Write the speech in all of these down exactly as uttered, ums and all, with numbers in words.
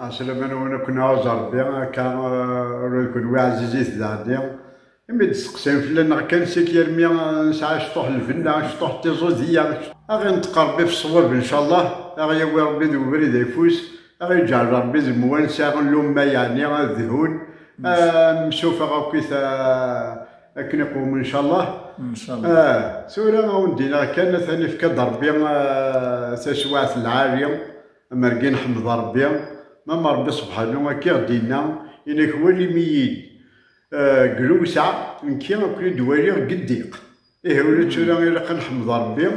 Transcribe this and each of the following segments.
Ɛeslama-nwen akk, nɛuẓ Ṛebbi, akka, eh, ula d kenwi ɛzizit daɣen. Imi d-steqsayen fell-aneɣ kan, seg yermi, eh, nesɛa cṭuḥ lbenna, cṭuḥ tiẓudiya, a ɣ-inṭeq Ṛebbi f ṣṣwab, ncallah, a ɣ-yawi Ṛebbi d ubrid ayeffus, a ɣ-iǧɛel Ṛebbi d lemwansa n lumma, yeɛni ad dhun, eh, nemsufeɣ akkit, eh, akken iqwem, ncallah. Ncallah. Eh, tura a wen-d-iniɣ kan, atan ifka-d Ṛebbi, eh, taswiɛt lɛali, amergi nḥemd Ṛebbi, ma ma Ṛebbi subḥanu akka i ɣ-d-inna, inak walim-iyi-d, eh, deg lewseɛ, nekki ad ken-id-waliɣ deg ddiq. Ihi ula d tura ilaq ad nḥemd Ṛebbi,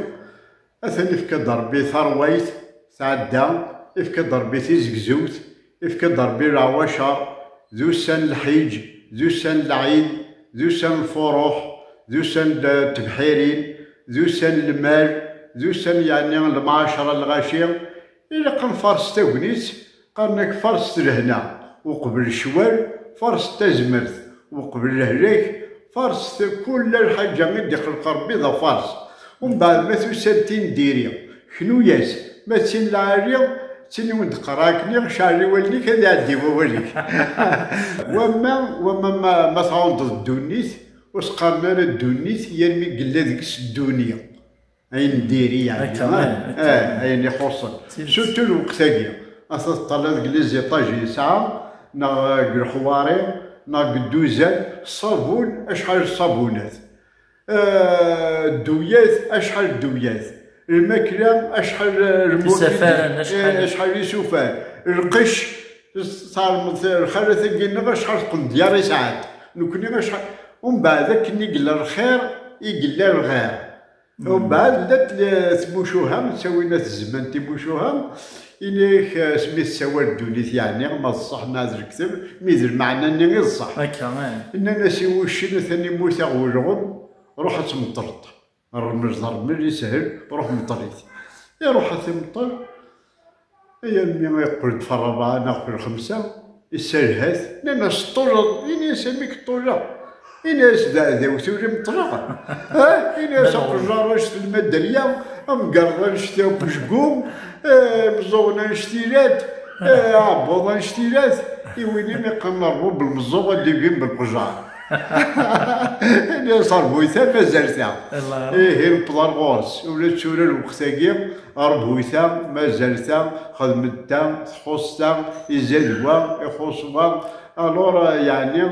atan ifka-d Ṛebbi tarwayt tɛedda, ifka-d Ṛebbi tizegzewt, ifka-d Ṛebbi leɛwacer, d ussan n lḥiǧ, d ussan n lɛid, d ussan n lfuruḥ, d ussan n tebḥirin, d ussan n lmal, d ussan yeɛni n lemɛacra n lɣaci, ilaq ad nfaṛes tagnit, qqaren-ak faṛset lehna, uqbel ccwal, faṛset tazmert, uqbel lehlak, faṛset kull lḥaǧa i d-ixleq Ṛebbi d afaṛes. Umbeɛd ma tusa-d tin diri, knu-yas, ma d tin lɛali, ttini wen-d-qqareɣ akken, ceɛl i wallen-ik ad iɛeddi wawal-ik. Wamma, wamma ma, ma tɛawneḍ ddunit, ur s-qqaren ara ddunit, yal mi yella deg-s dduni. Ayen n diri, yeɛni, akka, ah, akka, ah, ayen ixuṣṣen. Tidet. Surtout lweqt-agi, a teṭṭala deg les étages yesɛa, neɣ deg leḥwari, neɣ deg dduzan, ṣṣabun, acḥal n ṣṣabunat. Ah, dduyat, acḥal n dduyat. Lmakla, acḥal n lmut. Isafaren, acḥal. Eh, acḥal isufar. Lqecc, tɛelmeḍ lxalat-agi-nneɣ acḥal n tqendyar i sɛant. Nekni acḥal. Umbeɛd akken i yella lxir, i yella lɣir. Umbeɛd llant le-, timucuha, ttawin at zzman timucuha, ini-ak, eh, asmi tessawal ddunit, yeɛni, ma d ṣṣeḥ neɣ d lekdeb, mi d lmeɛna-nni i d ṣṣeḥ. Akka, eh. Nnan-as i wuccen, atan immut-aɣ ulɣem, ruḥ ad tmeṭṭleḍ. Rrmel d rrmel, ishel, ruḥ meṭṭel-it. Iruḥ ad t-imeṭṭel, ay almi yeqqel-d f rrebɛa neɣ f lxemsa, isserha-t, nnan-as: "Teṭṭuleḍ?" Ini-as: "Amek ṭṭuleɣ?" Ini-as: "D aɛdaw tura i meṭṭleɣ." Ha? Ini-as: "Aqejjar annect n lmaderya, amgerḍ annect n ubejgum, eh, imeẓẓuɣen annect ilat, eh, aɛebbuḍ annect ilat." I win imi qqaren ṛṛbu belmeẓẓuɣ ad d-ibin belqejjar. Ini-as: "Ṛbuyt-am mazal ta." Allah. Ihi, newweḍ ar ɣur-s. Ula d tura lweqt-agi, ṛbuyt-am, mazal ta, xedmet ta, txuṣṣ ta, izad wa, ixuṣṣ wa. Alors, euh, yeɛni,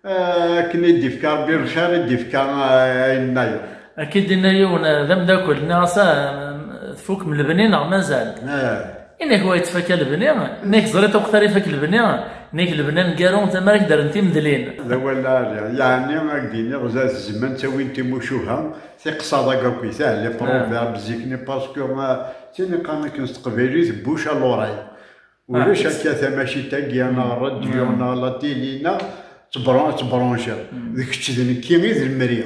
euh, akken i d-ifka Ṛebbi lxir, i d-ifka, euh, ayen nnayeḍ. Akka i d-yenna yiwen, euh, d ameddakel, nniɣ-as: "Ah, tfukem lebni neɣ mazal?" Ah. Inak wa yettfaka lebni, inak ẓriɣ uqtar ifak lebni, inak lebni aneggaru, tamara ak-d-rren timedlin. D awal lɛali, yeɛni ad d-iniɣ zdat zzman ttawin timucuha, tiqsaḍ-agi akk, ah, les proverbes zik-nni, parce que, ah, tin iqqaren akken s teqbaylit, bouche à l'oreille. Ulac akka tamacint-agi, neɣ ṛṛadyu, neɣ la télé, neɣ tebran-, tebranchiḍ. D kečč d nekki i d lemri.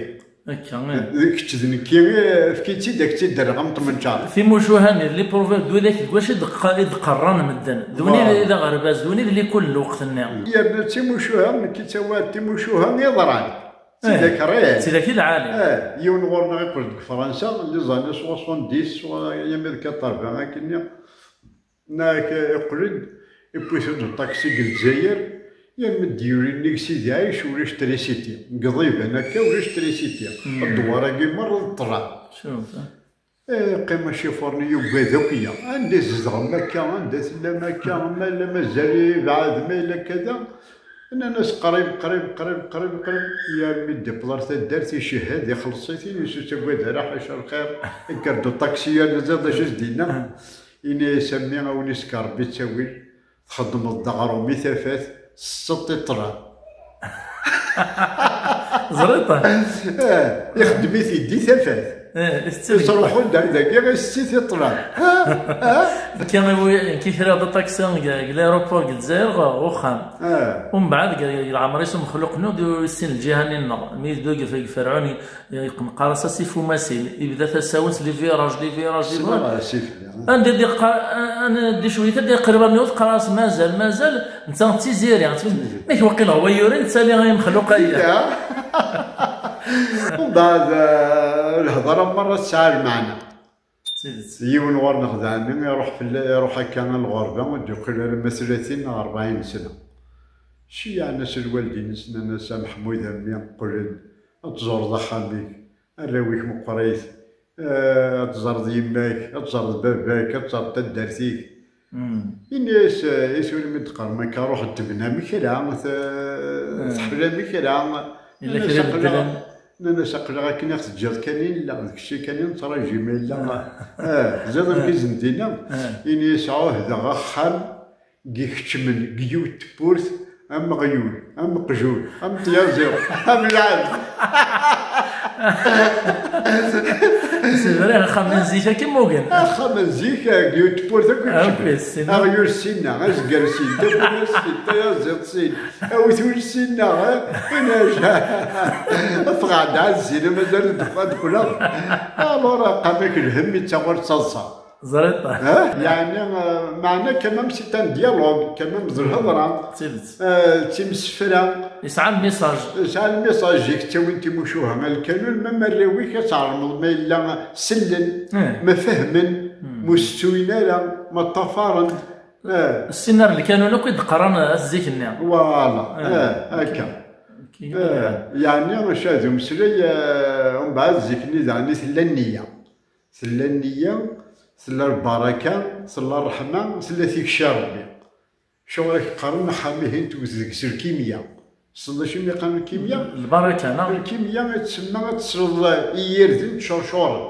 Akka, eh. D kečč d nekki, eh, efk-itt-id, ad k-tt-id-rreɣ am tmenčar. Timucuha-nni d les proverbes d widak deg wacu i d-qa-, i d-qqarran medden. D win i d aɣerbaz, d win i d likul n lweqt-nni. Yerna d timucuha, nekk i ttawiɣ d timucuha yeḍran. Eh, d tidak réel. D tidak i lɛali. Eh, yiwen ɣur-neɣ iqqel deg Fransa, les années soixante-dix, soit yami d quatre-vingts, akkenni. Neɣ iqqel-d, iwwi-t-id uṭaksi deg Lezzayer, yerna d-yuli nnig Sidi Ɛic, ulac trisiti. Deg Iḍiban akka, ulac trisiti. Ddwar-agi merra d ṭṭlam. Iqqim acifuṛ-nni yuggad akk iya. Anda i tzedɣem akka, anda tellam akka, ma la mazal yebɛed, ma yella kada. Nnan-as qrib, qrib, qrib, qrib, qrib, yermi d-iwweḍ ar taddart, icehhed, ixelleṣ-it-in, ur yettagad ara, ḥaca lxir, yekker-d uṭaksi, yerna ẓriɣ d acu i s-d-yenna. Ini-as: "A mmi, a wen-isker Rebbi ttawil, txeddmeḍ-d aɣrum i tafat, tesseḍ i ṭṭlam." Ẓriḍ? Eh, ixeddem-it-id i tafat. Eh, isett-it. Iṣruḥu-d ar dagi, isett-it i ṭṭlam. Ha? Ha? Nekki, nekki kriɣ-d aṭaksi deg, deg l'aéroport deg Lezzayer ɣer uxxam. Eh. Umbeɛd, deg, deg leɛmer-is umexluq-nni ur yessin lǧiha-nni-nneɣ. Mi yeddu deg, deg Ferɛun, yeqqen, qqar-as Asifumasin. Yebda tasa-wen s les virages, les virages, les virages. Anda d-iqqar, anda d-icewwet, ad d-iqreb almi ur teqqar-as mazal, mazal, netta d tiziri. Nek waqil hwa yuri, nettali ay mexluq aya. Mbeɛd, eh, lhedra merra tesɛa lmeɛna. Yiwen ɣur-neɣ daɛni iruḥ fell-, iruḥ akka ar lɣerba, ur d-yeqqil ara ma tlatin neɣ rebɛin sna. Ceyɛen-as lwaldin-is, nnan-as: "A Meḥmud a mmi, qqel-d, ad tẓureḍ axxam-ik, arraw-ik meqqrit, eh, ad tẓreḍ yemma-k, ad tẓreḍ baba-k, ad tẓreḍ taddart-ik." Ini-as, eh, i tura mi d-qqaren akka, ruḥ d-tebnam kra, t-, tḥeflam kra. Nnan-as: "Aql-aɣ, nnan-as, aql-aɣ akken i ɣ-teǧǧiḍ kan i nella, d kečč kan i nettraǧi ma yella, eh, teẓriḍ amek i zen dinna?" Ini-as: "Ɛuhdeɣ axxam deg ikeččmen deg yiwet tewwurt, am uɣyul, am uqjun, am tyaziḍt, am lɛebd." C'est vrai, axxam n zik akka mmugen. Axxam n zik, eh, deg yiwet tewwurt akk ikeččmen. Aɣyul sinna, azger sin, tawwurt sin, tayaziḍt sin, awtul sinna, eh? Inac. Ffeɣ-d ɛad zzin, mazal ad d-qqleɣ. Alors, qqam-ak lhemm, yettaɣur d taḍsa. Ẓriḍ? Eh? Yeɛni, eh, meɛna quand même c'est un dialogue, quand même d lhedra. D tidet. Eh, d timsefra. Yesɛa lmisaj. Yesɛa lmisaj, i k-ttawin timucuha, a lkanun, ma arraw-ik ad tɛelmeḍ ma yella sellen, ma fehmen, ma ur settuyen ara, ma ṭṭafaren. Eh. Ssinen ar lkanun akk i d-qqaren at zik-nni. Voilà, eh, akka. Eh, yeɛni, maca d umeslay, eh, umbeɛd zik-nni daɣen i tella nniya. Tella nniya, tella lbaraka, tella ṛṛeḥma, tella tikci Ṛebbi. Acuɣer i k-qqaren axxam-ihin tewwet deg-s lkimya? Tessneḍ acu i qqaren lkimya? Lbaraka, neɣ? Lkimya i tsemma ad tesleḍ i yirden ttcercuren.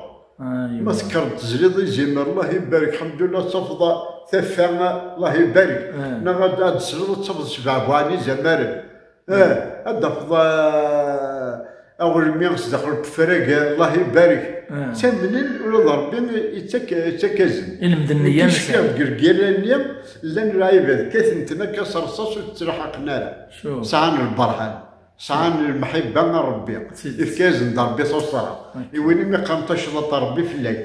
Ma tekkreḍ tezliḍ izimer, Allah ibarek, ḥemdullah, ad tafeḍ taffa, Allah ibarek. Neɣ ad, ad tesleḍ ad tafeḍ sbeɛbuɛen izamaren. Eh, ad d-tafeḍ, eh, aɣelmi sdaxel n ufrag, Allah ibarek. Ttamnen ula d Ṛebbi yettak, yettak-asen. Ilmend n nniya-nsen. Deg lgirra-nni, llan lɛibad, kkaten-ten akka s rrṣaṣ ur ttelḥaqen ara. Sɛan lberhan, sɛan lmeḥibba a Ṛebbi. Yefka-yasen-d Ṛebbi tuṣṣra. I win umi qqaren tacḍaṭ n Ṛebbi fell-ak.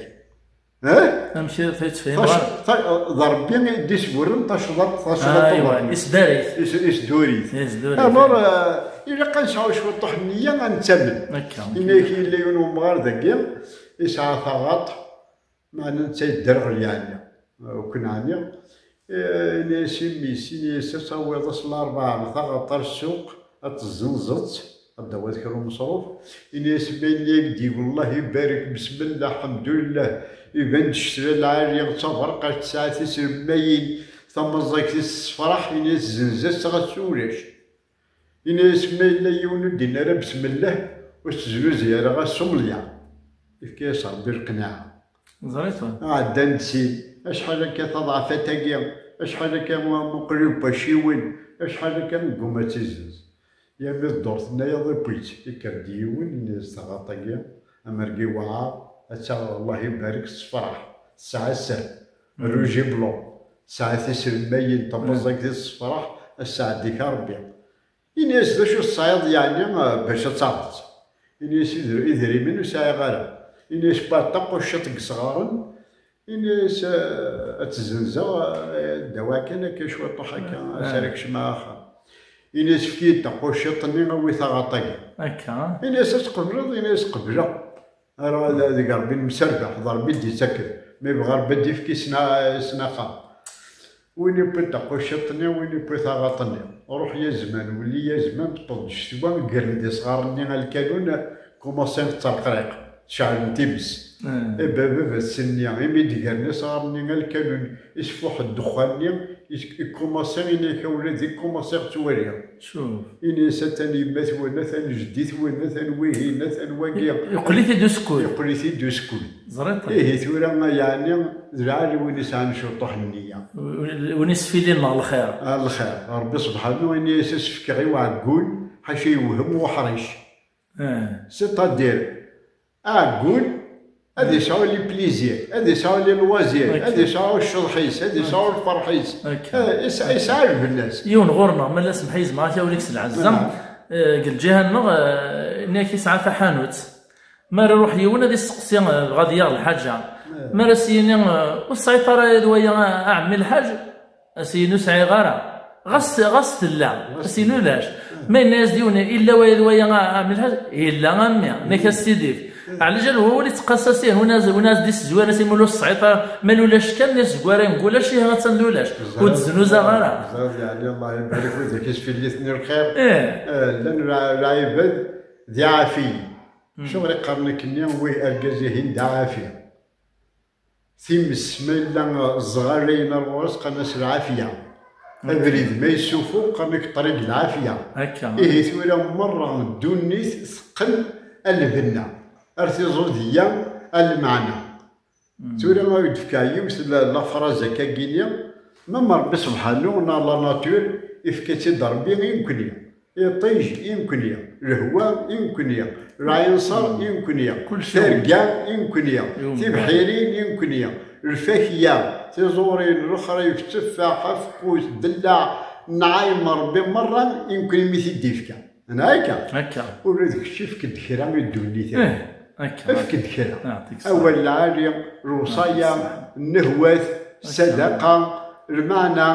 Eh? Amek i tfehmeḍ? Tac-, ta-, d Ṛebbi i d-isburren tacḍaṭ, tacḍaṭ n Ṛebbi. Isdari-t. Is-, isduri-t. Isduri-t. Alors, eh, ilaq ad nesɛu cwiṭuḥ n nniya, ad nettamen. Akka. Ini-ak yella yiwen wemɣar dagi, yesɛa taɣaṭ, meɛna netta yedderɣel yeɛni, ur ken-ɛniɣ. Eh, ini-as i mmi-s, ini-as ad tawiḍ ass n larebɛa taɣaṭ ar ssuq, ad tezzenzeḍ, ad d-tawiḍ kra umeṣruf. Ini-as ma yenna-yak-d yiwen, Allah ibarek, besmellah, ḥemdullah, iban-d ccetla lɛali, d taberqact, tesɛa tiselmayin, tamaẓagt-is tessefraḥ, ini-as zenz-as ɣas ulac. Ini-as ma yella yiwen ur d-yenni ara besmellah, ur s-teznuzu ara ɣas sumlya. Yefka-yas Ṛebbi lqenɛa. Ẓriɣ-t. Ɛeddan-d sin, acḥal akka taḍɛafat-agi, acḥal akka mu-, muqel i wacciwen, acḥal akka negguma ad tt-izzenz. Yami ddurt-nnayeḍ iwwi-tt, ikker-d yiwen, ini-as taɣaṭ-agi, amergi weɛar, ad taɣ Allah ibarek tessefraḥ, tesɛa sser, rouge et blanc, tesɛa tiselmayin, tamaẓagt-is tessefraḥ, ad sɛeddik a Ṛebbi. Ini-as d acu tesɛiḍ yeɛni, eh, bac ad taɣeḍ? Ini-as idr-, idrimen ur sɛiɣ ara. Ini-as wwiɣ-d taqucciṭ n yesɣaren, ini-as, eh, ad tt-zzenzeɣ, eh, ddaw kan akka cwiṭuḥ akka, ad s-ara kecmeɣ axxam. Ini-as efk-iyi-d taqucciṭ-nni, awi taɣaṭ-agi. Akka. Ini-as ad tqebleḍ, ini-as qebleɣ. Ara d, deg Ṛebbi nemserbeḥ, d Ṛebbi i d-yettaken. Ma yebɣa Ṛebbi ad d-yefk i sna-, i snat. Win yewwin taqucciṭ-nni, win yewwi taɣaṭ-nni. Ruḥ ya zman, weli ya zman, tewweḍ-d ccetwa, ggren-d isɣaren-nni a lkanun, kumasen ttreqriq, ceɛlen times. Eh. Eh, baba, baba-tsen-nni, imi d-gren isɣaren-nni a lkanun, isfuḥ ddexxan-nni, is-, ikkumaṣi, ini-ak a wladi, ikkumaṣi ttwaliɣ. Cuf. Ini-as atan yemma-twen, atan jeddi-twen, atan wihin, atan wagi. Yeqqel-it-id usekkud. Yeqqel-it-id usekkud. Ẓriɣ-t. Ihi tura, yeɛni, d lɛali win yesɛan ciṭuḥ n nniya. W-, win yesfilin ɣer lxir. Ɣer lxir. Ṛebbi subḥanu, ini-as ad s-fkeɣ i uɛeggun, ḥaca yewhem uḥric. Eh. C'est-à-dire, aɛeggun, ad yesɛu les plaisirs, ad yesɛu les loisirs, ad yesɛu cceḍḥ-is, ad yesɛu lferḥ-is. Eh, yesɛa, yesɛa lbenna-s. Yiwen ɣur-neɣ, ma la semḥ yezmer ad k-awel-ik s lɛezza. Eh, deg lǧiha-nneɣ, eh, ini-ak yesɛa taḥanut. Mi ara iruḥ yiwen ad isteqsi, eh, dɣa ad yaɣ lḥaǧa. Mi ara s-yini, eh, ur tesɛiḍ ara d waya a, a ɛemmi lḥaǧ? Ad s-yini ur sɛiɣ ara. Ɣas, ɣas tella, ɣas as-in ulac. Ma yenna-yas-d yiwen, illa waya d waya, a, a mmi lḥaǧ, illa a mmi, nekk a s-tt-id-ifk. Ɛla ǧal wawal yettqassas ih, win as-, win as-d-issezwir as imul ur ṣṣɛit ara, ma ulac kan, yezgwar ayen ulac, ih, attan d ulac. Ur d-znuzaɣ ara. Ẓriɣ, yeɛni, Allah ibarik, widak isfilliten i lxir. Ih. Eh, llan lɛ-, lɛibad d iɛafiyen. Acuɣer i qqaren akkenni, wi argaz-ihin d aɛafi? Times, ma yella ẓẓɣal ayen ar ɣur-s, qqaren-as lɛafya. Abrid ma yessufuɣ, qqaren-ak ṭṭriq lɛafya. Ihi tura merra ddunit teqqen a lbenna, ar tiẓudiya a lmeɛna. Tura ad d-fkeɣ yiwet la, la phrase akka gini, ma Rebbi subḥanu neɣ la nature, ifka-tt-id Rebbi i nekni. Iṭij i nekni, lehwa i nekni, lɛinṣer i nekni, targa i nekni, tibḥirin i nekni, lfakya, tiẓurin, lexrif, tteffaḥ, afeqqus, ddellaɛ, nɛayem Rebbi merra i nekni mi t-id-ifka. Neɣ akka? Akka. Ula d kečč efk-d kra i ddunit-a. Ih, akka. Efk-d kra. Awal lɛali, lewṣaya, nnehwat, ssadaqa, lmeɛna,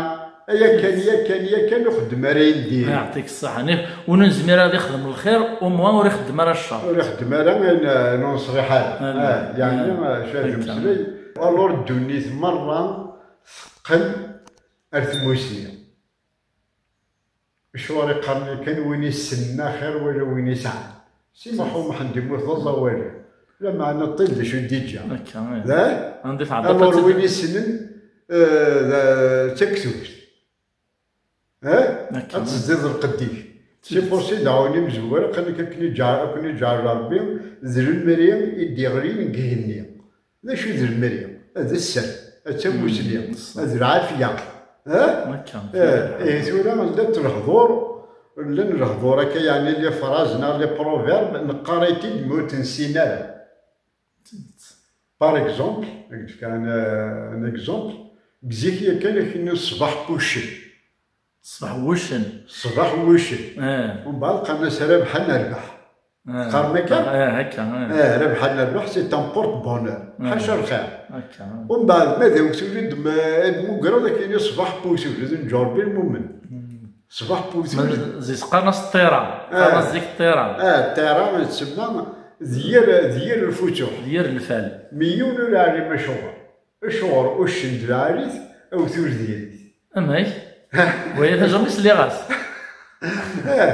yakan, yakan, yakan, ur xeddem ara ayen diri. Yeɛṭik ṣṣeḥḥa. Ur nezmir ad ixdem lxir, umwa ur ixeddem ara ccer. Ur ixeddem ara ayen, eh, ur neṣliḥ ara. Ah, yeɛni, eh, cad umeslay. Alors ddunit merra teqqel ar tmusni. Acuɣer i qqaren kan win issnen axir wala win isɛan? Si Muḥ Umḥend yemmut d aẓawali. Lameɛna ṭṭil d acu i d-iǧǧa? Akka, ih. Anda tɛeddaḍ alors win issnen, eh, d, d taktubt. Eh? Akka, ad tezdiḍ lqedd-ik. Si pursi daɣen imezwar, qqaren-ak akken iǧeɛ-, akken iǧeɛɛel Rebbi, d lemri i d-iɣlin deg igenni. D acu i d lemri? D sser, d tamusni, d lɛafya. Ha? Eh, eh, tura llant lehdur, llan lehdur akka, yeɛni les phrases neɣ les proverbes, neqqar-it-id mi ur t-nessin ara. Par exemple, ad k-d-fkeɣ un, un exemple, deg zik yakan, ak-nni ṣṣbeḥ n wuccen. Ṣṣbeḥ n wuccen. Ṣṣbeḥ n wuccen. Eh. Umbeɛd qqaren-as Rabeḥ ad nerbeḥ. Eh. Teqqarem akka? Eh, akka, eh. Eh, Rabeḥ ad nerbeḥ, c'est un porte-bonheur. Eh. Ḥaca lxir. Akka, eh. Umbeɛd, ma d awtul i d-, ma d-tmugreḍ, ad k-yini ṣṣbeḥ n wewtul, d nǧur bi lmumen. Hmm. Ṣṣbeḥ n wewtul. Ma d-, zi-, qqaren-as ṭṭira. Eh. Qqaren-as zik ṭṭira. Eh, ṭṭira, tsemma d yir, d yir lfutuḥ. D yir lfal. Mi yiwen ur yeɛlim acuɣer. Acuɣer uccen d lɛali-t, awtul diri-t? Amek? Waya tajam i sliɣ-as. Eh,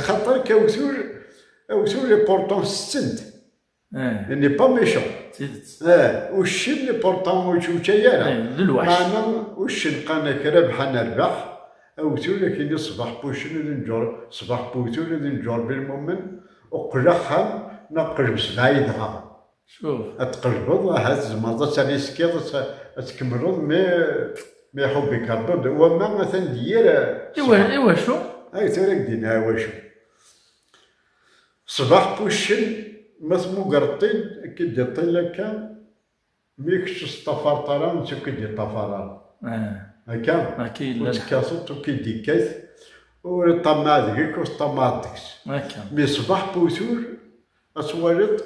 xaṭer k awtul, awtul est pourtant setten. Eh. Il n'est pas méchant. D tidet. Eh, uccen est pourtant ur yeččay ara. Eh, d lweḥc. Meɛna uccen qqaren-ak Rabeḥ ad nerbeḥ, awtul ad k-yini ṣṣbeḥ n wuccen d nǧur, ṣṣbeḥ n wewtul d nǧur bi lmumen, uqel axxam, neɣ qleb sebɛa yedɣaɣen. Cuf. Ad tqelbeḍ, ahat tzemreḍ ad tariskiḍ, ad t-, ad tkemmleḍ, mais, mais ḥubbi karḍud, wamma atan d yir, eh, iwa-, ṣṣbeḥ. Iwacu? Ay, tura k-d-iniɣ iwacu. Ṣṣbeḥ n wuccen, ma tmugreḍ-t-id, ad k-id-iṭṭil akka, mi kečč ur teṭṭafareḍ ara, netta ur k-id-iṭṭafar ara. Eh. Akka? Akka yella lḥal. Ur tekkateḍ, ur k-id-ikkat, ur iṭṭamaɛ deg-k, ur teṭṭamaɛeḍ deg-s. Akka. Mi ṣṣbeḥ n wewtul, ad twaliḍ,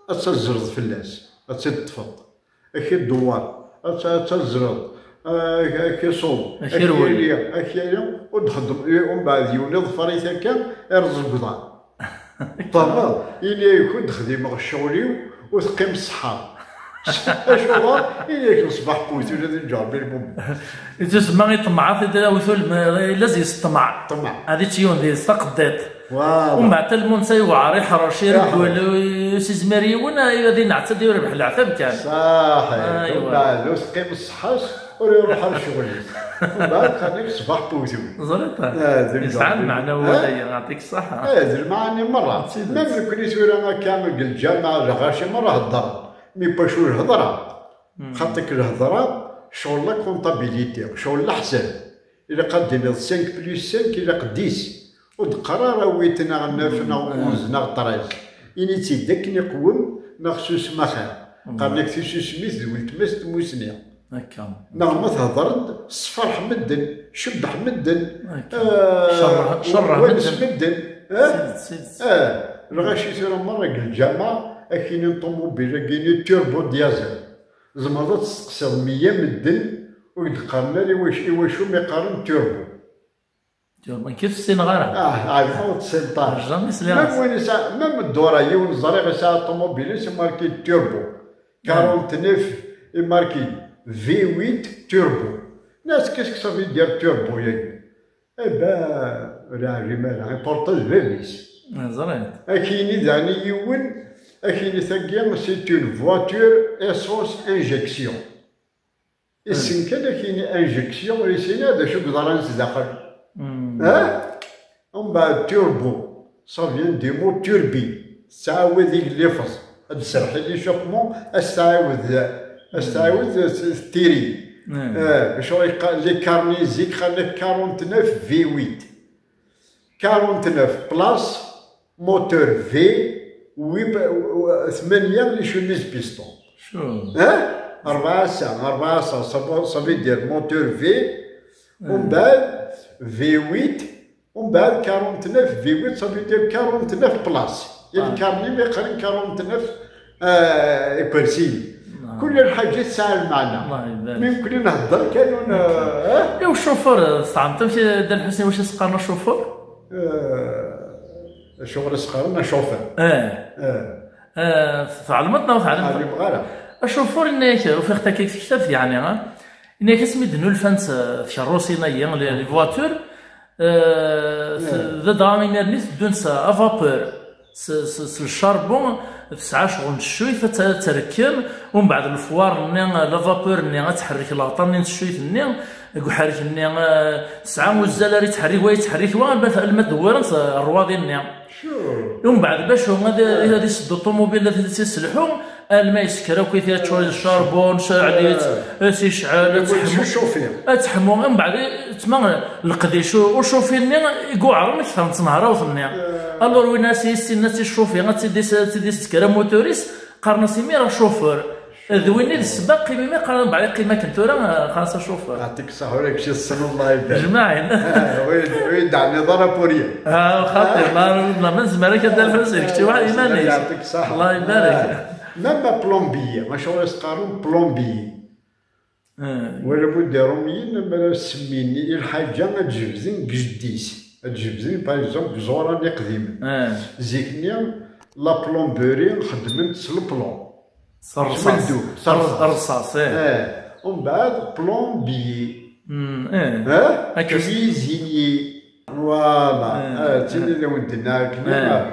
ad tazzleḍ fell-as, ad tt-id-ṭṭfeḍ, ad k-idewwer, ad t-, ad tazzleḍ, ad k-iṣuḍ, ad k-yali, ad k-yali, ur d-xeddem, umbeɛd yiwen iḍfer-it akka, irreẓ deg uḍar. Tfehmeḍ? Ini-ak ur d-xdimeɣ ccɣel-iw, ur teqqim ṣṣeḥḥa. Acuɣer? Ini-ak ṣṣbeḥ n wewtul d nǧur bi lmumen. Ittusemma iṭemɛat, awtul, ma-, yella zi-s ṭṭmeɛ. Ṭṭmeɛ. Ad ičč yiwen deg-s taqeddiṭ. Voilà. Umbeɛd talmunt-a yewɛer, iḥṛec, ireggel, ur s-izmir yiwen, ad ineɛt, ad irbeḥ leɛtab kan. Ṣaḥit. Aywa. Umbeɛd ur teqqim ṣṣeḥḥa-s, ur iruḥ ar ccɣel-is. Umbeɛd xali ṣṣbeḥ n wewtul. Teẓriḍ? Ah, d lmeɛna. Yesɛa lmeɛna wawal-agi, yeɛṭik ṣṣeḥḥa. Ah, d lmeɛani merra. D tidet. Même nekni tura akka deg lǧameɛ, lɣaci merra heddren. Mi bac ur hedreɣ. Hmm. Xaṭi lhedra, ccɣel la comptabilité, ccɣel leḥsab. Ilaq ad d-tiniḍ cinq plus cinq, ilaq dix. Ur d-qqar ara huit neɣ neuf neɣ onze neɣ treize. Ini-tt-id akken iqwem, neɣ susem axir. Qqaren-ak tisusmit d weltma-s n tmusni. Akka. Neɣ ma thedreḍ-d, sferḥ medden, cebbeḥ medden, eh, cerreh, cerreh wanes medden. Medden, eh? S tidet, s tidet. Eh, lɣaci tura merra deg lǧameɛ, akkin n ṭumubil-agi-ni turbo diesel. Tzemreḍ ad testeqsiḍ meyya medden, ur k-d-qqaren ara iwac-, iwacu mi qqaren turbo. Turbo, nekk ur ssineɣ ara. Ah, ah, ur tessineḍ ara. Jamais sliɣ. Même win yesɛa, même Dora, yiwen ẓriɣ yesɛa ṭumubil-is imarki turbo. Quarante-neuf imarki V huit turbo. Nnas, qu'est-ce que ça veut dire turbo-yagi? Eh ben, ur yeɛlim ara, iporta d bab-is. Ẓriɣ. Ad k-yini daɣen i yiwen, ad k-yini tagi, c'est une voiture essence injection. Issen kan ad k-yini injection, ur yessin ara d acu i yeḍran sdaxel. Ah? Umbeɛd turbo, ça vient du mot turbine. Tettɛawad i lifeẓ. Ad d-serreḥ i l'échauffement, ad s-tɛawed, ad s-tɛawed s-, s-, tiri. Eh, acu yeqqar, les carnets zik qqaren-ak quarante-neuf V huit. Quarante-neuf place, moteur V, wi-, ثمانية les chemises piston. Sure. Eh? أربعة ça, أربعة ça, ça veut, ça veut dire moteur V, umbeɛd V huit, umbeɛd quarante-neuf V huit, ça veut dire quarante-neuf place. Il carnet mais qqaren quarante-neuf, euh, ikersiyen. Kul lḥaǧa tesɛa lmeɛna. Allah ibarik. Mi nekkni nhedder kan ur n-, eh? I ucufur, eh, tesɛamt amek, eh, Dda Lḥusin, wacu i s-qqaren ucufur? Eh, acuɣer i s-qqaren acufur? Eh. Eh. Eh, tɛelmeḍ neɣ ur tɛelmeḍ? Ur ɛlimeɣ ara. Acufur, yenna-yak, ufiɣ-t akka deg tektabt, yeɛni, eh? Yenna-yak asmi d-nulfant, eh, tkerrusin-agi, les, les voitures, eh, t-, d adɣa imir-nni teddunt s, à vapeur. S, s, s le charbon, tesɛa ccɣel n teccuyt, ad tt-, ad tt-rekkem, umbeɛd lefwar-nni, la vapeur-nni, ad tḥerrek leɣṭa-nni n teccuyt-nni, deg uḥerrek-nni, eh, tesɛa uzzal ara yettḥerrik wa, yettḥerrik wa, alma, alma d-wwirent, eh, rrwaḍi-nni. Sure. Umbeɛd bac ad, ad iseddu ṭumubil, ad t-iselḥu, alma yesker akk, ad yeččur d charbon, ceɛl-itt, ad s-yecɛel, ad teḥmu. Ad teḥmu, umbeɛd, tma, leqdic u-, ucufi-nni i yuɛren akter n tnehrawt-nni. Alors, win ara s-yissinen ad tt-icufi, ad tt-id-, ad tt-id-isekker amutur-is, qqaren-as imir acufur. D win i d ssebba, qqim imi qqaren, mbeɛd iqqim akken tura, qqaren-as acufur. Yeɛṭik ṣṣeḥḥa, ur ak-yessen, Allah ibarik. Jmaɛin. Ah, ur yi-, ur yi-d-teɛniḍ ara pour rien. Ah, xaṭi, ma, ma nezmer akka ad d-nefres, d kečč waḥd iman-is. Yeɛṭik ṣṣeḥḥa. Allah ibarik. Ah, même plombier, acuɣer i s-qqaren plombier? Ah. Wala buddi Iṛumyen, mi ara semmin i lḥaǧa ad jebden deg jeddi-s. Ad jebden, par exemple, deg iẓuran iqdimen. Ah. Zik-nni, la plomberie xeddmen s leplomb. S rrṣaṣ. Smeldu, s rrṣaṣ. Rrṣaṣ, eh. Eh. Umbeɛd, plombier. Mm, eh. Eh? Akka s- Cuisinier. Voilà. Eh, eh, d tin i d awen-d-nniɣ akken, eh,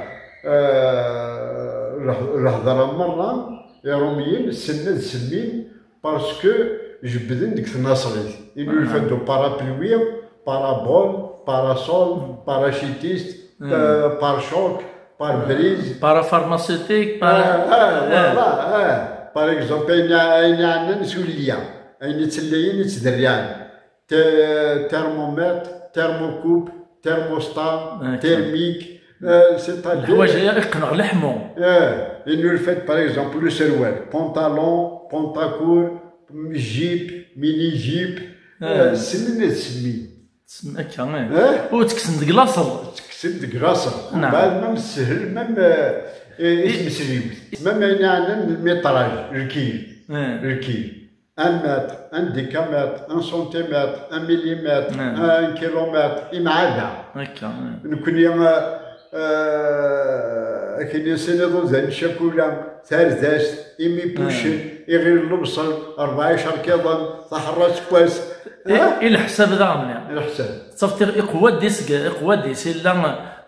eh, leh-, lehḍra merra, Iṛumyen ssnen ad semmin parce que jebbden deg tnaṣlit. Inulfa-d uparapluwi, parabole, parasol, parachutiste, eh, pare-choc, pare-brise. Parapharmaceutique, para-, eh, eh, voilà, eh. Par exemple, ayen, ayen iɛnan sulliya, ayen ittlayen, ittderriɛen. Te-, thermomètre, thermocoupe, thermostat, thermique, eh, c'est-à-dire leḥwayeǧ i iqqen ɣer leḥmu. Eh, inulfa-d, par exemple, userwal, pantalon, pantacourt, jupe, mini-jupe, eh, ssnen ad semmin. Ssnen akka, eh. Eh? Ur ttekksen deg laṣel. Ttekksen deg laṣel. Naam. Mbeɛd ma nessehel, même, eh, eh, i tmesliwt. Même ayen iɛnan lmiṭraj, lkil. Eh. Lkil. Un mètre, un décamètre, un centimètre, un millimètre, un kilomètre, imɛada. Akka, eh. Nekni, eh, eh, akken i sin iḍudan, ccakula, tardast, imipucen, iɣil n lebṣel, rebɛa icerkiḍen, taḥerrat n wass. I, eh? I leḥsab daɣen. I leḥsab. Tettafeḍ iqwa-d is-, iqwa-d is, illa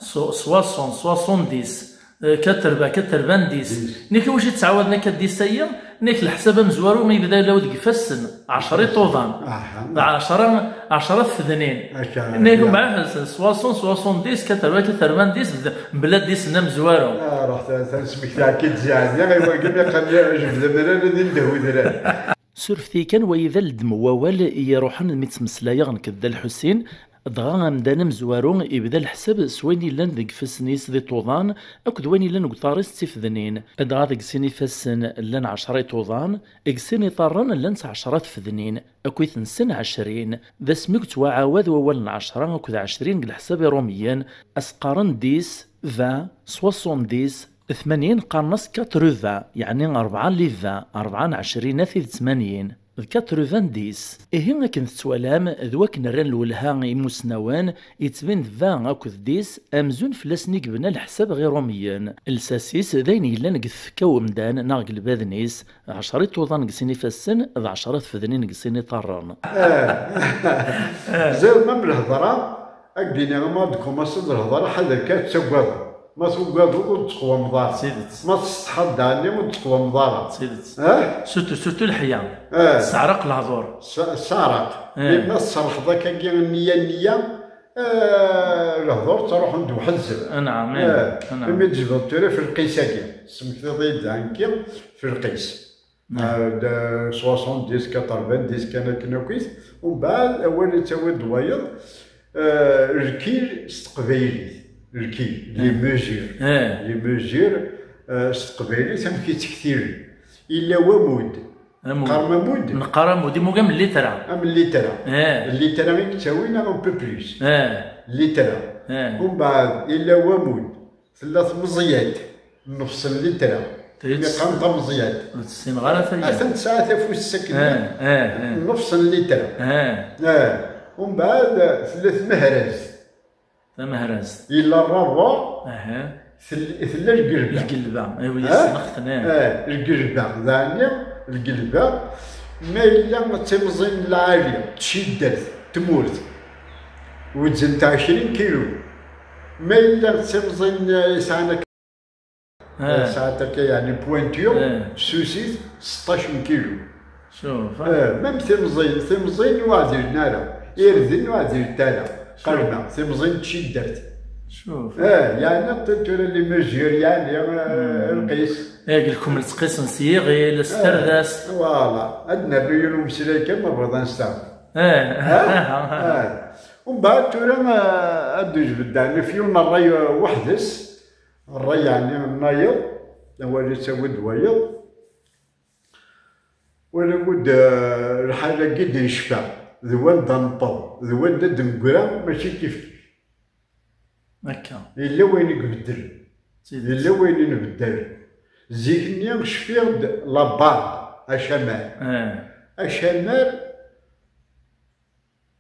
s-, soixante, soixante-dix. Eh, quatre-vingts, quatre-vingt-dix. Dix. Nek wacu yettɛawaden akka dix-agi? Nek leḥsab amezwaru yebda ulaw deg ifassen, ɛecra iṭuḍan. Aha. Ɛecra, ɛecra tfednin. Akka, nek akka. Umbeɛd soixante, soixante-dix, quatre-vingts, quatre-vingt-dix, d-, mebla dix-nni amezwaru. Ah, ruḥ ta-, ta-, nesmektaɣ-k-id ziɛen, ya, i wagi mi qqaren, jebd amrar ad indeh udrar. Surfet-iyi kan, wayi d aleddem n wawal i yi-iruḥen mi ttmeslayeɣ nekk d Dda Lḥusin, dɣa amdan amezwaru ibda leḥsab s wayen yellan deg ifassen-is d iṭuḍan, akked wayen yellan deg uḍar-is d tifednin. Dɣa deg sin ifassen llan ɛecra iṭuḍan, deg sin iḍarren llant ɛecra tfednin, akkit-nsen ɛecrin. D asmi i yettwaɛawad wawal n ɛecra akked ɛecrin deg leḥsab iṛumyen, ad s-qqaren dix, vingt, soixante-dix, tmanyin qqaren-as quatre-vingts, yeɛni rebɛa n les vingt, rebɛa n ɛecrinat i d tmanyin. D quatre-vingt-dix. Ihi akken tettwalam, d wakken rran lwelha imusnawen, yettbin d va akked dix, amzun fell-asen i yebna leḥsab ɣer Iṛumiyen. Lsas-is d ayen yellan deg tfekka n umdan neɣ deg lbaden-is, ɛecra iṭuḍan deg sin ifassen, d ɛecra tfednin deg sin iṭarren. Ziɣ ma lehḍra, ad d-iniɣ, ma d-kumaṣiḍ lehḍra, ḥader kan ad tagadeḍ. Ma tugadeḍ, ur d-teqwameḍ ara. D tidet. Ma tessetḥaḍ daɣen, ur d-teqwameḍ ara. D tidet. Eh? Surtout, surtout leḥya. Eh. Tesseɛraq lehdur. S-, tesseɛraq. Eh. Mi ma tserrḥeḍ akkagi nniya, nniya, eh, lehdur ttruḥun-d weḥd-sen. Anɛam, eh. Eh. Anɛam. Imi d-tejbeḍ tura fi lqis-agi. Tesmektiḍ-iyi-d daɣen fi lqis. Ah, d soixante-dix, quatre-vingt-dix kan akken akkit. Umbeɛd, awal yettawi-d wayeḍ, eh, lkil s teqbaylit. Lkil, les mesures. Eh. Les mesures, eh, s teqbaylit, amek i ttektilen. Yella wamud. Amud. Qqaren amud? Neqqar amud, imug am llitra. Am llitra. Eh. Llitra i yettawin neɣ un peu plus. Eh. Llitra. Eh. Umbeɛd, yella wamud. Tella tmeẓyant, nnefṣ n litra. Imi qqaren tameẓyant. Ur tt-ssineɣ ara tagi. Atan tesɛa tafust sakken. Eh, eh, eh. Nnefṣ n litra. Eh. Eh. Umbeɛd tella tmehrazt. Tamehrazt. Yella rrabeɛ. Aha. Tel-, tella lgelba. Lgelba. Eh oui, eh? Ssneɣ-ten, eh. Eh, lgelba. Daɛni, lgelba. Ma yella d timẓin n lɛali, d ciddert, tmurt. Weznen-t ɛecrin kilu. Ma yella d timẓin, eh, yesɛan akka, eh, sɛant akka, yeɛni, pointure, eh, fessusit, seṭṭac n kilu. Cuf, eh, même timẓin, timẓin ur ɛdilen ara, irden ur ɛdilen ara. Cuf. Qqaren-aɣ, timẓin d ciddert. Cuf. Eh, yeɛni, tura les mesures, yeɛni, eh, hmm, lqis. Eh, deg lkemmel ttqisen s yiɣil, s, eh, tardast. Voilà, ad nernu yiwen umeslay kan, ma bɣiḍ ad nesteɛfu. Eh. Eh? Eh. Umbeɛd tura, eh, ad d-ijbed, yeɛni, f yiwen n ṛṛay, eh, weḥd-s, ṛṛay, yeɛni, nnayeḍ, awal yettawi-d wayeḍ. Wala bud, eh, lḥal-agi d-necfa, d wanda neṭṭeḍ, d wanda d-neggra, mačči kifkif. Akka. Yella wayen i ibeddlen. D tidet. Yella wayen i nbeddel. Zik-nni cfiɣ-d la barbe, acamar. Eh. Acamar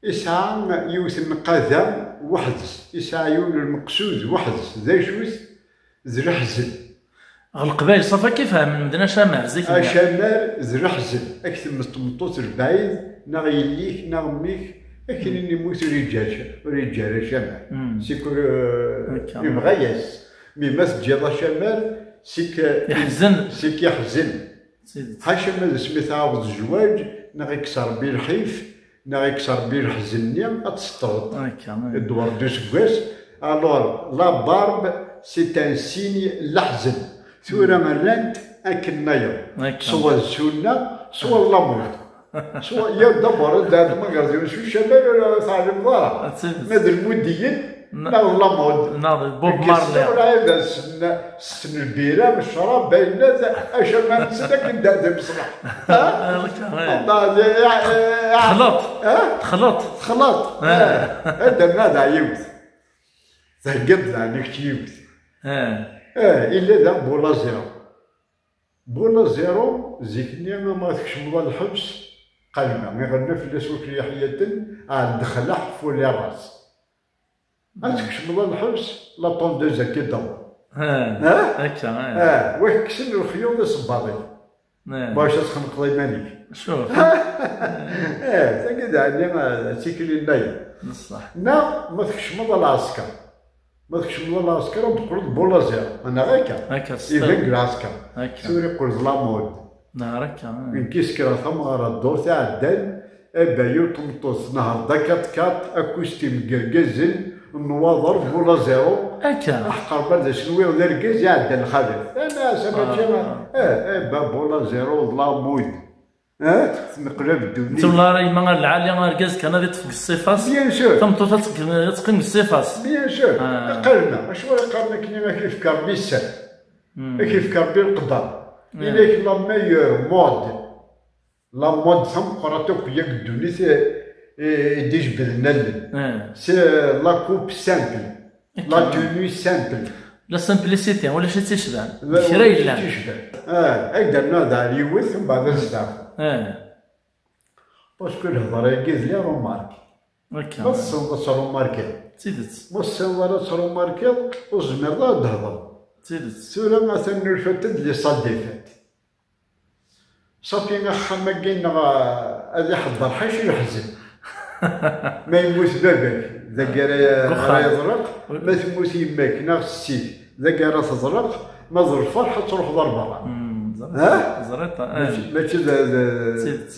isɛa yiwet n lqada weḥd-s, isɛa yiwen n lmeqsud weḥd-s. D acu-t? D leḥzen. Ɣer Leqbayel ṣafi akka i fehmen medden acamar zik-nni. Acamar d leḥzen. Ad k-temmet tmeṭṭut lebɛid, neɣ yelli-k, neɣ mmi-k, akken i yemmut ur yeǧǧi ara, ur yeǧǧi ara acamar. Hmm. Sik ur, akka, yebɣa-yas. Mi ma teǧǧiḍ acamar, sik, yeḥzen. Sik yeḥzen. D tidet. Ḥaca ma d asmi tɛawed zzwaǧ, neɣ ikkes Ṛebbi lḥif, neɣ ikkes Ṛebbi leḥzen-nni, ad tseṭṭreḍ. Akka, eh. Ddwar d useggas. Alors, la barbe, c'est un signe n leḥzen. Tura, mm, rran-t akken nnayeḍ. Akka. Swa d ssunna, swa d la mode. Swa, ya d'abord, anda tmagerḍ yiwen s ucamar, ur teɛlimeḍ ara. D tidet. Ma d lmudiyen, na-, neɣ d la mode. Neɣ d Bob Marley. Ur ɛad ssen, ssen lbira, ccrab, ayen, acamar-nsen akken d, d imeṣlaḥ. Ha? Akka, eh. Texleḍ. Ha? Texleḍ. Texleḍ. Eh. Eh. Ad d-nerna d yiwet. Theggiḍ daɣen kečč yiwet. Eh. Eh, illa da Bula Zéro. Bula Zéro, zik-nni ama tkecmeḍ ɣer lḥebs, qalma, iɣenna fell-as wakli ḥyaten, ɛad dexleḥ fuli ras. Ad tkecmeḍ ɣer lḥebs, la tondeuse ad k-id-taweḍ. Eh, eh? Akka, eh. Eh, wa kksen lexyuḍ isebbaḍ-ik. Eh. Bac ad txenqeḍ iman-ik. Cuf. Eh, tagi d ɛni, eh, d tikli nnayeḍ. Neṣṣaḥ. Neɣ ma tkecmeḍ ɣer lɛesker. Ma tkecmeḍ ɣer lɛesker, ad d-teqqleḍ Bula Zéro. Neɣ akka? Akka, s-, iban deg lɛesker. Akka. Tura iqqel d la mode. Neɣ akka, eh. Nekk i sekreɣ tamɣara ddurt iɛeddan, abayu n tmeṭṭut, nehṛ-d akat-kat, akustim n yergazen, nnwaḍer, Bula Zéro. Akka. Aḥeqq Rebbi ad as-nwiɣ d argaz iɛeddan lxalat. Ana, sa mačči, ah, eh, eh, ba Bula Zéro d la mode. Eh? Tneqlab ddunit. Ur ara yemma ar lɛali, argaz kan ad iṭṭef deg ṣṣifa-s. Bien sûr. Tameṭṭut ad teqq-, ad teqqim deg ṣṣifa-s. Bien sûr. Ah. Qqaren, acu ara qqaren akken i ak-yefka Rebbi sser? Hmm. Ad k-yefk Rebbi leqder. Hmm. Illa-k la meilleure mode. La mode tameqqrant akk yak ddunit i, i, i d-ijebden allen. Hmm. C'est la coupe simple. La tenue simple. La simplicité, ulac i tt-icban. Kra yellan. Ulac i tt-icban. Ah, ad d-nernu d yiwet, mbeɛd ad nesteɛfu. Hmm. Parce que lehḍra-agi d les remarques. Ma tessneḍ ad trumarkiḍ, d tidet. Ma tessneḍ ara ad trumarkiḍ, ur tezmireḍ ara ad d-thedreḍ. D tidet. Tura atan nulfa-t-id les salles des fêtes. Safi axxam-agi-nneɣ, ah, ad iḥedder ḥaca leḥzen. Ma yemmut baba-k, dagi ara, ara yeḍleq. Ma temmut yemma-k neɣ setti-k, dagi ara teḍleq. Ma d lferḥ ad truḥeḍ ar berra. Hmm, ẓriɣ. Ha? Ẓriɣ, eh. Mačči, mačči d, d,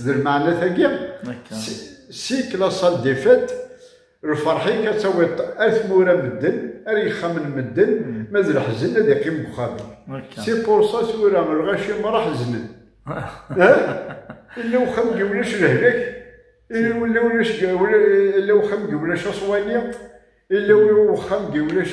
d lmeɛna tagi. Si, sik la salle des fêtes, lferḥ-ik ad tawiḍ ar tmura medden, ar yexxamen medden, ma d leḥzen ad iqqim deg uxxam-ik. C'est pour ça tura lɣaci merra ḥeznen. Ha? Illa uxxam deg ulac lehlak, illa ulac, illa uxxam deg ulac aṣwani, illa uxxam deg ulac.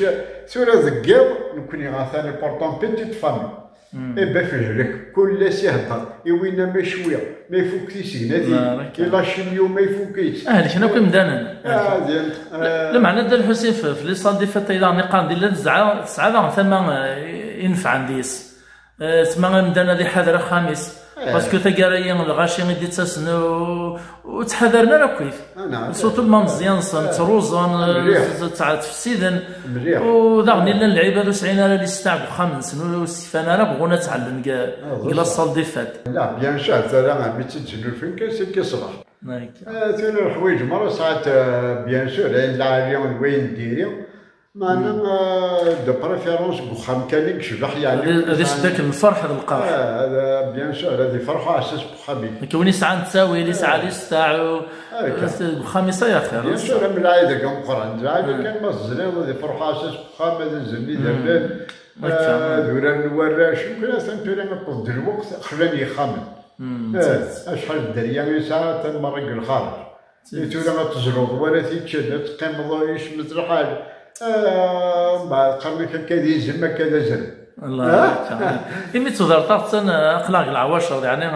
Tura deg yiḍ, nekkni atan important petite famille. Iba f lehlak, kul ass ihedder, i winna ma cwi, ma ifuk tisegnatin, i lacimyu ma ifuk-itt. Ah, helken akk imdanen. Ah, din, eh. Lameɛna Dda Lḥusin f, f les salles des fêtes ay daɣen iqqaren di la tesɛa, tesɛa daɣen tama, eh, inefɛen deg-s. Eh, tma amdan ad iḥader axxam-is. Parce que taggara-yi lɣaci i d-ittasen ur, ur ttḥadaren ara akkit. Surtout ma meẓẓiyen-sen, ttruẓen, ttfessiden. U daɣen i llan lɛibad ur sɛin ara les stars deg uxxam-nsen, ur, ur stekfan ara, bɣun ad ttɛellen deg, deg la salle des fêtes. Bien sûr, tura mi tt-id-snulfin kan, c'est que ṣṣbeḥ. Ah, tura leḥwayeǧ merra sɛant, ah, bien sûr, ayen lɛali d wayen n diri. Meɛna, ah, de préférence deg uxxam kan i yecbeḥ, yeɛni. Ad, ad isdek lferḥ d lqerḥ. Ah, ad, bien sûr, ad ifreḥ uɛessas deg uxxam-ik. Nekk win yesɛan ttawil, yesɛa les stars, deg uxxam-is ay axir. Bien sûr, am lɛid-agi ameqqran. D lɛid kan ma tezriḍ ad ifreḥ uɛessas deg uxxam, ad azzlen iderman, ad uraren warrac. Mkul atan tura iṭṭef-d lweqt xlan yexxamen. Eh, acḥal dderya i yesɛa, atan merra deg lxareǧ. I tura ad tezluḍ wala tiččed, ad teqqimeḍ yecmet lḥal. Ah, mbeɛd qqaren-ak akka d izem, akka d azrem. Allah. Imi d-tudreḍ-aɣ-tt, aql-aɣ deg leɛwacer, yeɛni,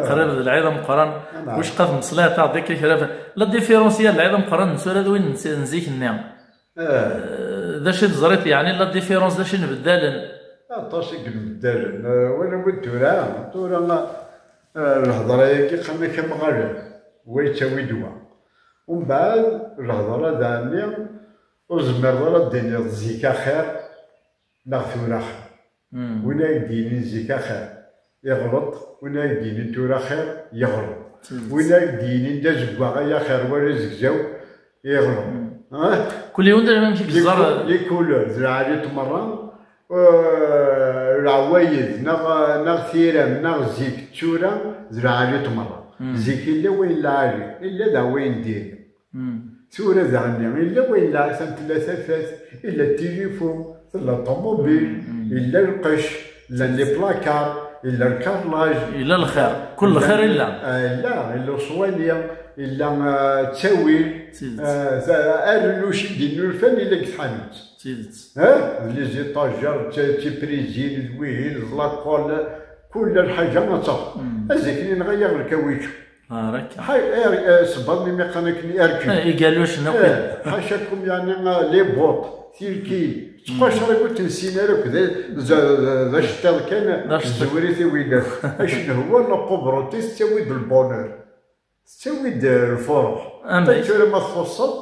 qrib d lɛid ameqqran. Wicqa tmeslayeḍ-aɣ-d akka kra. La différence ya lɛid ameqqran n tura d win n, n zik-nni. Eh, d acu i teẓriḍ, yeɛni, la différence, d acu i nbeddalen? Aṭas i yenbeddalen. Eh, wala wid tura, tura, eh, lehḍra-agi qqaren-ak amɣalan, wa yettawi-d wa. Umbeɛd, lehḍra daɛni, ur tezmireḍ ara ad d-tiniḍ zik axir, neɣ tura axir. Win ay d-yinin zik axir, iɣleḍ. Win ay d-yinin tura axir, yeɣleḍ. Win ay d-yinin d azeggaɣ ay axir wala azegzaw, yeɣleḍ. Kul yiwen d amek i yeẓẓar. Les couleurs, d lɛali-t merra, eh, leɛwayed, neɣ, neɣ tiram, neɣ zik, d tura, d lɛali-t merra. Zik illa wayen lɛali, illa d wayen diri. Tura daɣen, illa wayen lɛali, tella tafat, illa tilifun, tella ṭumubil, illa lqecc, llan les placards, illa lkarlaj. Illa lxir, kul lxir illa. Ah, illa, illa uṣwani, illa, ah, ttawil, ah, ta-, arelluc i d-innulfan illa deg tḥanut. Ah, d les étagères, d ti-, d tiprizin, d wihin, d la colle, kul lḥaǧa ad tafeḍ. Azik-nni yenɣa-yaɣ lkawiču. Ah, akka. Ḥay, eh, eh, sebbaḍ mi qqaren akken irkul. Eh, igalucen akk. Eh, ḥacakum, yeɛni, eh, les bottes, tilkin. Ttqacer akk ur tt-nessin ara akk, d, d, d, d aceṭṭiḍ kan, d zzwer i t-iwilan. Acu nhewwa, la pauvreté tettawi-d le bonheur. Tettawi-d, eh, lfuruḥ. Amek? Tura ma txuṣṣeḍ,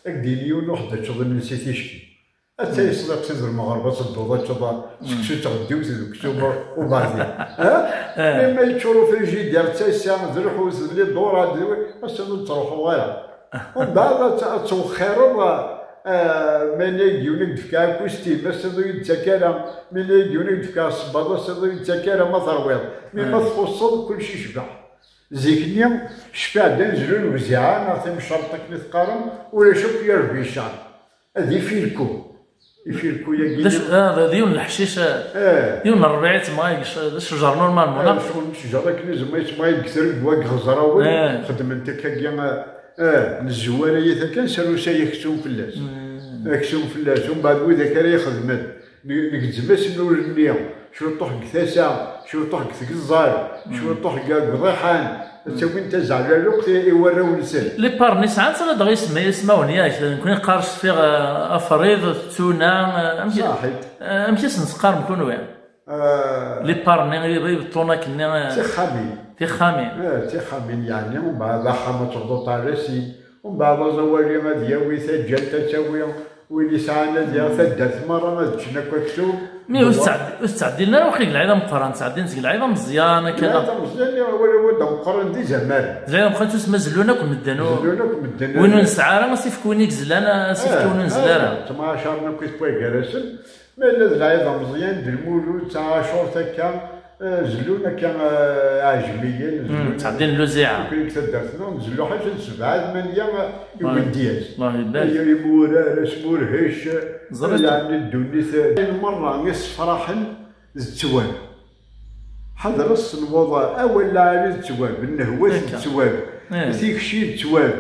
ad k-d-yini yiwen uḥeddad teččeḍ imensi ticki. Ad tayseḍ iqsi d lmeɣreb, ad tedduḍ ad teččeḍ seksu d tɣeddiwt d uksum ubeɛdi. Ha? Eh. Mi ma yeččur ufrijidir, d taysa, d lḥut, d les dorades, d wi-, ass-a ur d-ttruḥuɣ ara. Umbeɛd ad t-, ad twexxireḍ, eh, ma yella yiwen i k-d-fkeɣ akustim, ass-a ur yi-d-ttak ara, ma yella yiwen i k-d-fkeɣ sebbaḍ, ass-a ur yi-d-ttak ara ma terwiḍ. Mi ma txuṣṣeḍ, kullec yecbeḥ. Zik-nni, cfiɣ-d anezlu n lewziɛa neɣ timcerṭ akken i teqqarem, ulac akk yerbican. D ifilku. Ifilku-yagi. D acu, ah, d, d yiwen n leḥcic, ah, eh, yiwen n ṛṛbiɛ yettmeɣ deg c-, d cceǧer normalement, eh, neɣ? Ccɣel n cceǧer akken i zemma yettmeɣ deg tregwa, deg iɣeẓrawen, eh, xedmen-t akkagi, eh, eh, nezwar-iyi-t akken, sers aksum fell-as. Mm. Aksum fell-as, umbeɛd widak ara ixedmen. Ne-, negezzem-asen ul-nni, ciṭuḥ deg tasa, ciṭuḥ deg tgeẓẓal, ciṭuḥ deg, deg uḍiḥan, ttawin tazeɛlaliqt i, i warraw-nsen. Les parents sɛan-tt ladɣa isem-, ismawen, yak, nekkni qqar cfiɣ, eh, afriḍ, ttuna, eh, amek, eh, amek i sen-teqqarem kunwi? Ah, les parts-nni, ibeṭṭunak-nni, eh, tixxamin. Tixxamin. Eh, tixxamin, yeɛni, umbeɛd axxam ad tebḍuḍ ar sin, umbeɛd aẓawali ad yawi taǧǧalt ad tawi, win yesɛan ad yaɣ taddart merra ad ččen akk aksum. Mi ur tettɛeddi-, ur tettɛeddilen ara waqil deg lɛid ameqqran, ttɛeddin seg lɛid ameẓyan akka. Lɛid ameẓyan, wala wad ameqqran d izamal. D lɛid ameqqran, tusma zellun akk medden. Zellun akk medden. Win ur nesɛi ara, ad s-ifk win i yezlan, ad s-ifk win ur nezli ara. Ttemɛacaren akk i twagar-asen. Ma yella d lɛid ameẓyan, d lmulud, d taɛacurt akka, eh, zellun akka, eh, iɛejmiyen, zellun ttɛeddin lluziɛa. Akk deg taddart-nneɣ, nzellu ḥaca n sebɛa, tmanya, eh, iwendyaz. Allah ibarek. Ay, imurar, asmurhec, yeɛni ddunit, eh, ayen merra i ssefraḥen d ttwab. Ḥader ad s-tenweḍ awal lɛali d ttwab, nnehwat d ttwab, tikci d ttwab.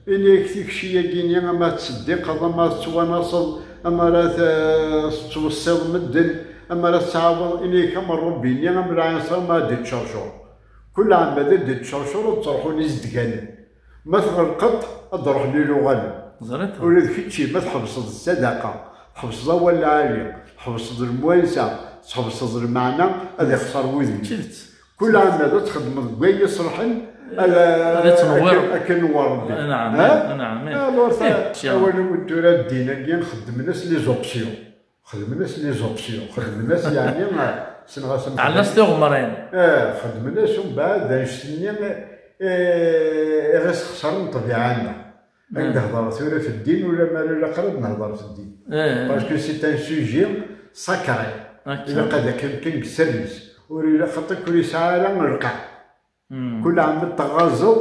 Ini-ak tikci-agi-nni, ama tettseddiqeḍ, ama tettwanaseḍ, ama ara t-, tettweṣṣiḍ medden, ama ara tettɛawaḍ, ini-ak am Ṛṛubbi-nni, am lɛinṣer, ma ad d-ittcercur. Kul ɛemma ad d-ittcercur, ad ttruḥun izedganen. Ma tɣelqeḍ, ad d-ruḥen iluɣalen. Ẓriɣ. Ula d kečči, ma tḥebseḍ ssadaqa, tḥebseḍ awal lɛali, tḥebseḍ lemwansa, tḥebseḍ lmeɛna, ad ixṣer wudem-ik. Kul ɛemma ad txedmeḍ deg wayen iṣelḥen, ad, ad ittnewwir. Akken, akken newweṛ Ṛebbi. Naɛam, naɛam. Alors, awal-iw n tura ddin-agi, xeddmen-as les options. Xedmen-as les options. Xedmen-as, yeɛni, ssneɣ-as. Ɛellan-as tiɣemrin. Eh, xedmen-as umbeɛd annect-nni, eh, i ɣ-isxeṣren ṭṭbiɛa-nneɣ. Ad d-hḍeṛ tura f ddin, ula ma ilaq ara ad nehḍer f ddin. Parce que c'est un sujet sacré. Ilaq ad yeqqim kan deg sser-is. Ur ilaq, xaṭi ur yesɛi ara lqaɛ. Kul ɛemma teɣɣazeḍ,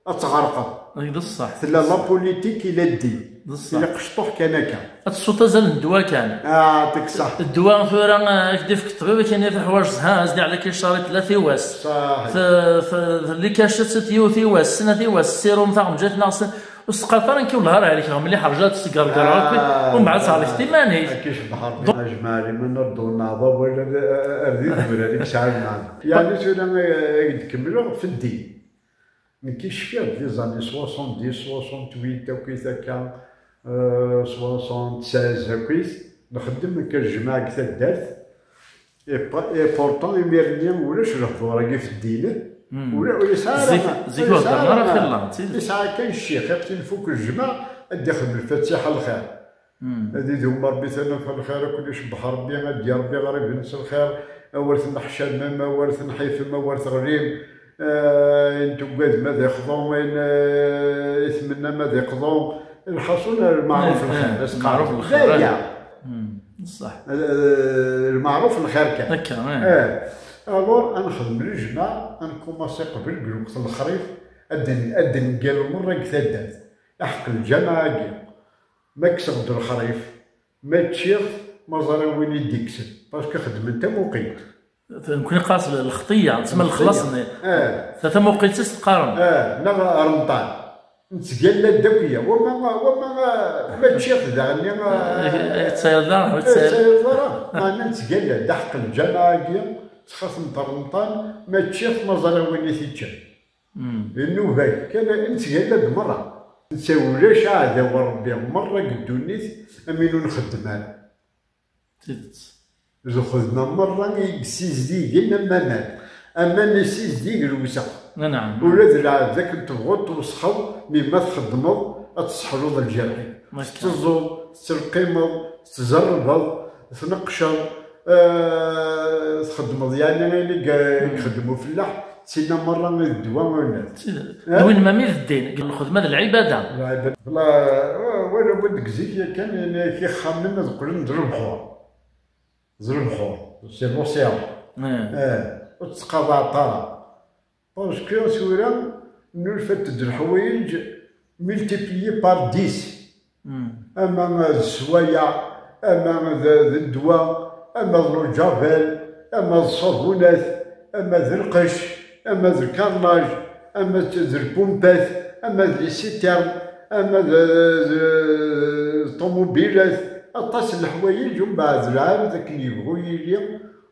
ad tɣerqeḍ. D ṣṣeḥ. Tella la politique ila ddin. D ṣṣeḥ. Ilaq cṭuḥ kan akka. Ad tessuḍ azal n ddwa kan. Ah, yeɛṭik ṣṣeḥ. Ddwa tura, eh, ad k-d-ifk ṭṭbib akken i teḥwaǧeḍ, ha, as-d ɛla kicari tlata i wass. Ṣaḥi. T-, t-, t-, les cachettes yiwet i wass, snat i wass, ssirum taɣenǧayt neɣ s-, ur s-qqaret ara nekk wellah ar ɛerkeɣ mliḥ, rju ad tesgerger akk, umbeɛd ad tɛelkeḍ iman-ik. Akka icebbeḥ Ṛebbi. Donc, ajmaɛ liman ur d-wennaɛḍ awal ar, ar, ar d idemmer ar i yesɛa lmeɛna. Yeɛni tura, eh, ad k-d-kemmleɣ f ddin. Nekk i cfiɣ-d les années soixante-dix, soixante-huit, akkit akka, euh, soixante-seize, akkit, nxeddem akka ljemaɛ deg taddart. Et pa-, et pourtant, imir-nni ulac lehdur-agi f ddin. Ula, ur yesɛi ara, zik, zik ur yesɛi ara, ara xilla, d tidet. Yesɛa kan ccix, iqtin fuk ljemaɛ, ad d-ixdem lfatiḥa lxir. Ad idum Ṛebbi tanafa lxir, ad ken-icebbeḥ Ṛebbi, ad d-yerr Ṛebbi iɣriben s lxir, a wer tenneḥcamem, a wer tenḥifem, a wer teɣlim, eh, ayen tuggadem ad iqḍu, ayen, eh, i tmennam ad iqḍu. Lḥaṣun, lmeɛruf lxir, as-qqaren. Lmeɛruf lxir. Daya. Ṣṣeḥ. Eh, lmeɛruf lxir kan. Akka, eh. Eh. Alors, ad nexdem lejmaɛ, ad nkumaṣi qbel deg lweqt n lexrif, ad d-, ad d-ngal merra deg taddart. Aḥeqq lǧameɛ-agi. Ma kkseɣ-d lexrif, ma ččiɣ-t, ma ẓriɣ win i d-ikksen, parce que xedmen tamuqilt. Nekkni qqaren-as l-, lxeṭṭiyya, tsemma lexlaṣ-nni. Eh. Ta tamuqilt i s-teqqarem. Eh, neɣ remṭan. Nettgalla-d akk iya. Wama, wama, ma ččiɣ-t daɣen, eh, eh, ur tettayaleḍ ara, ur tettayaleḍ ara. Meɛna nettgalla-d, aḥeqq lǧameɛ-agi, ttxatemt remṭan, ma ččiɣ-t, ma ẓriɣ win i t-iččan. D nnuba-k kan, nettgalla-d merra. Netta ulac aɛdaw n Ṛebbi merra deg ddunit, am win ur nxeddem ara. Tidet. Lxedma merra i yessizdigen am aman. Aman yessizdig lewsex. Anɛam. Ula d lɛebd akken tebɣuḍ twesxeḍ, mi ma txeddmeḍ, ad tesseḥluḍ lǧerḥ-ik. Akka. Tetteẓẓuḍ, tettelqimeḍ, tetzerrbeḍ, tneqqceḍ, eh, txeddmeḍ, yeɛni ayen i, i ixeddem ufellaḥ, d tinna merra i d ddwa, ur nelli. D win ma mi d ddin, deg lxedma d lɛibada. Lɛibada. Wala, wala win deg zik yakan, yeɛni ixxamen ad qqlen d lebḥur. D lebḥur, c'est l'océan. Eh, ur tettqaḍaɛeḍ ara. Parce que tura, nnulfant-d leḥwayeǧ multiplié par dix. Ama d sswayeɛ, ama d, d ddwa, ama d lǧabal, ama d ṣṣabunat, ama d lqecc, ama d lkarnaj, ama d, d lpumpat, ama d les citernes, ama d, d, d ṭumubilat, aṭas n leḥwayeǧ, umbeɛd lɛebd akken yebɣu yili,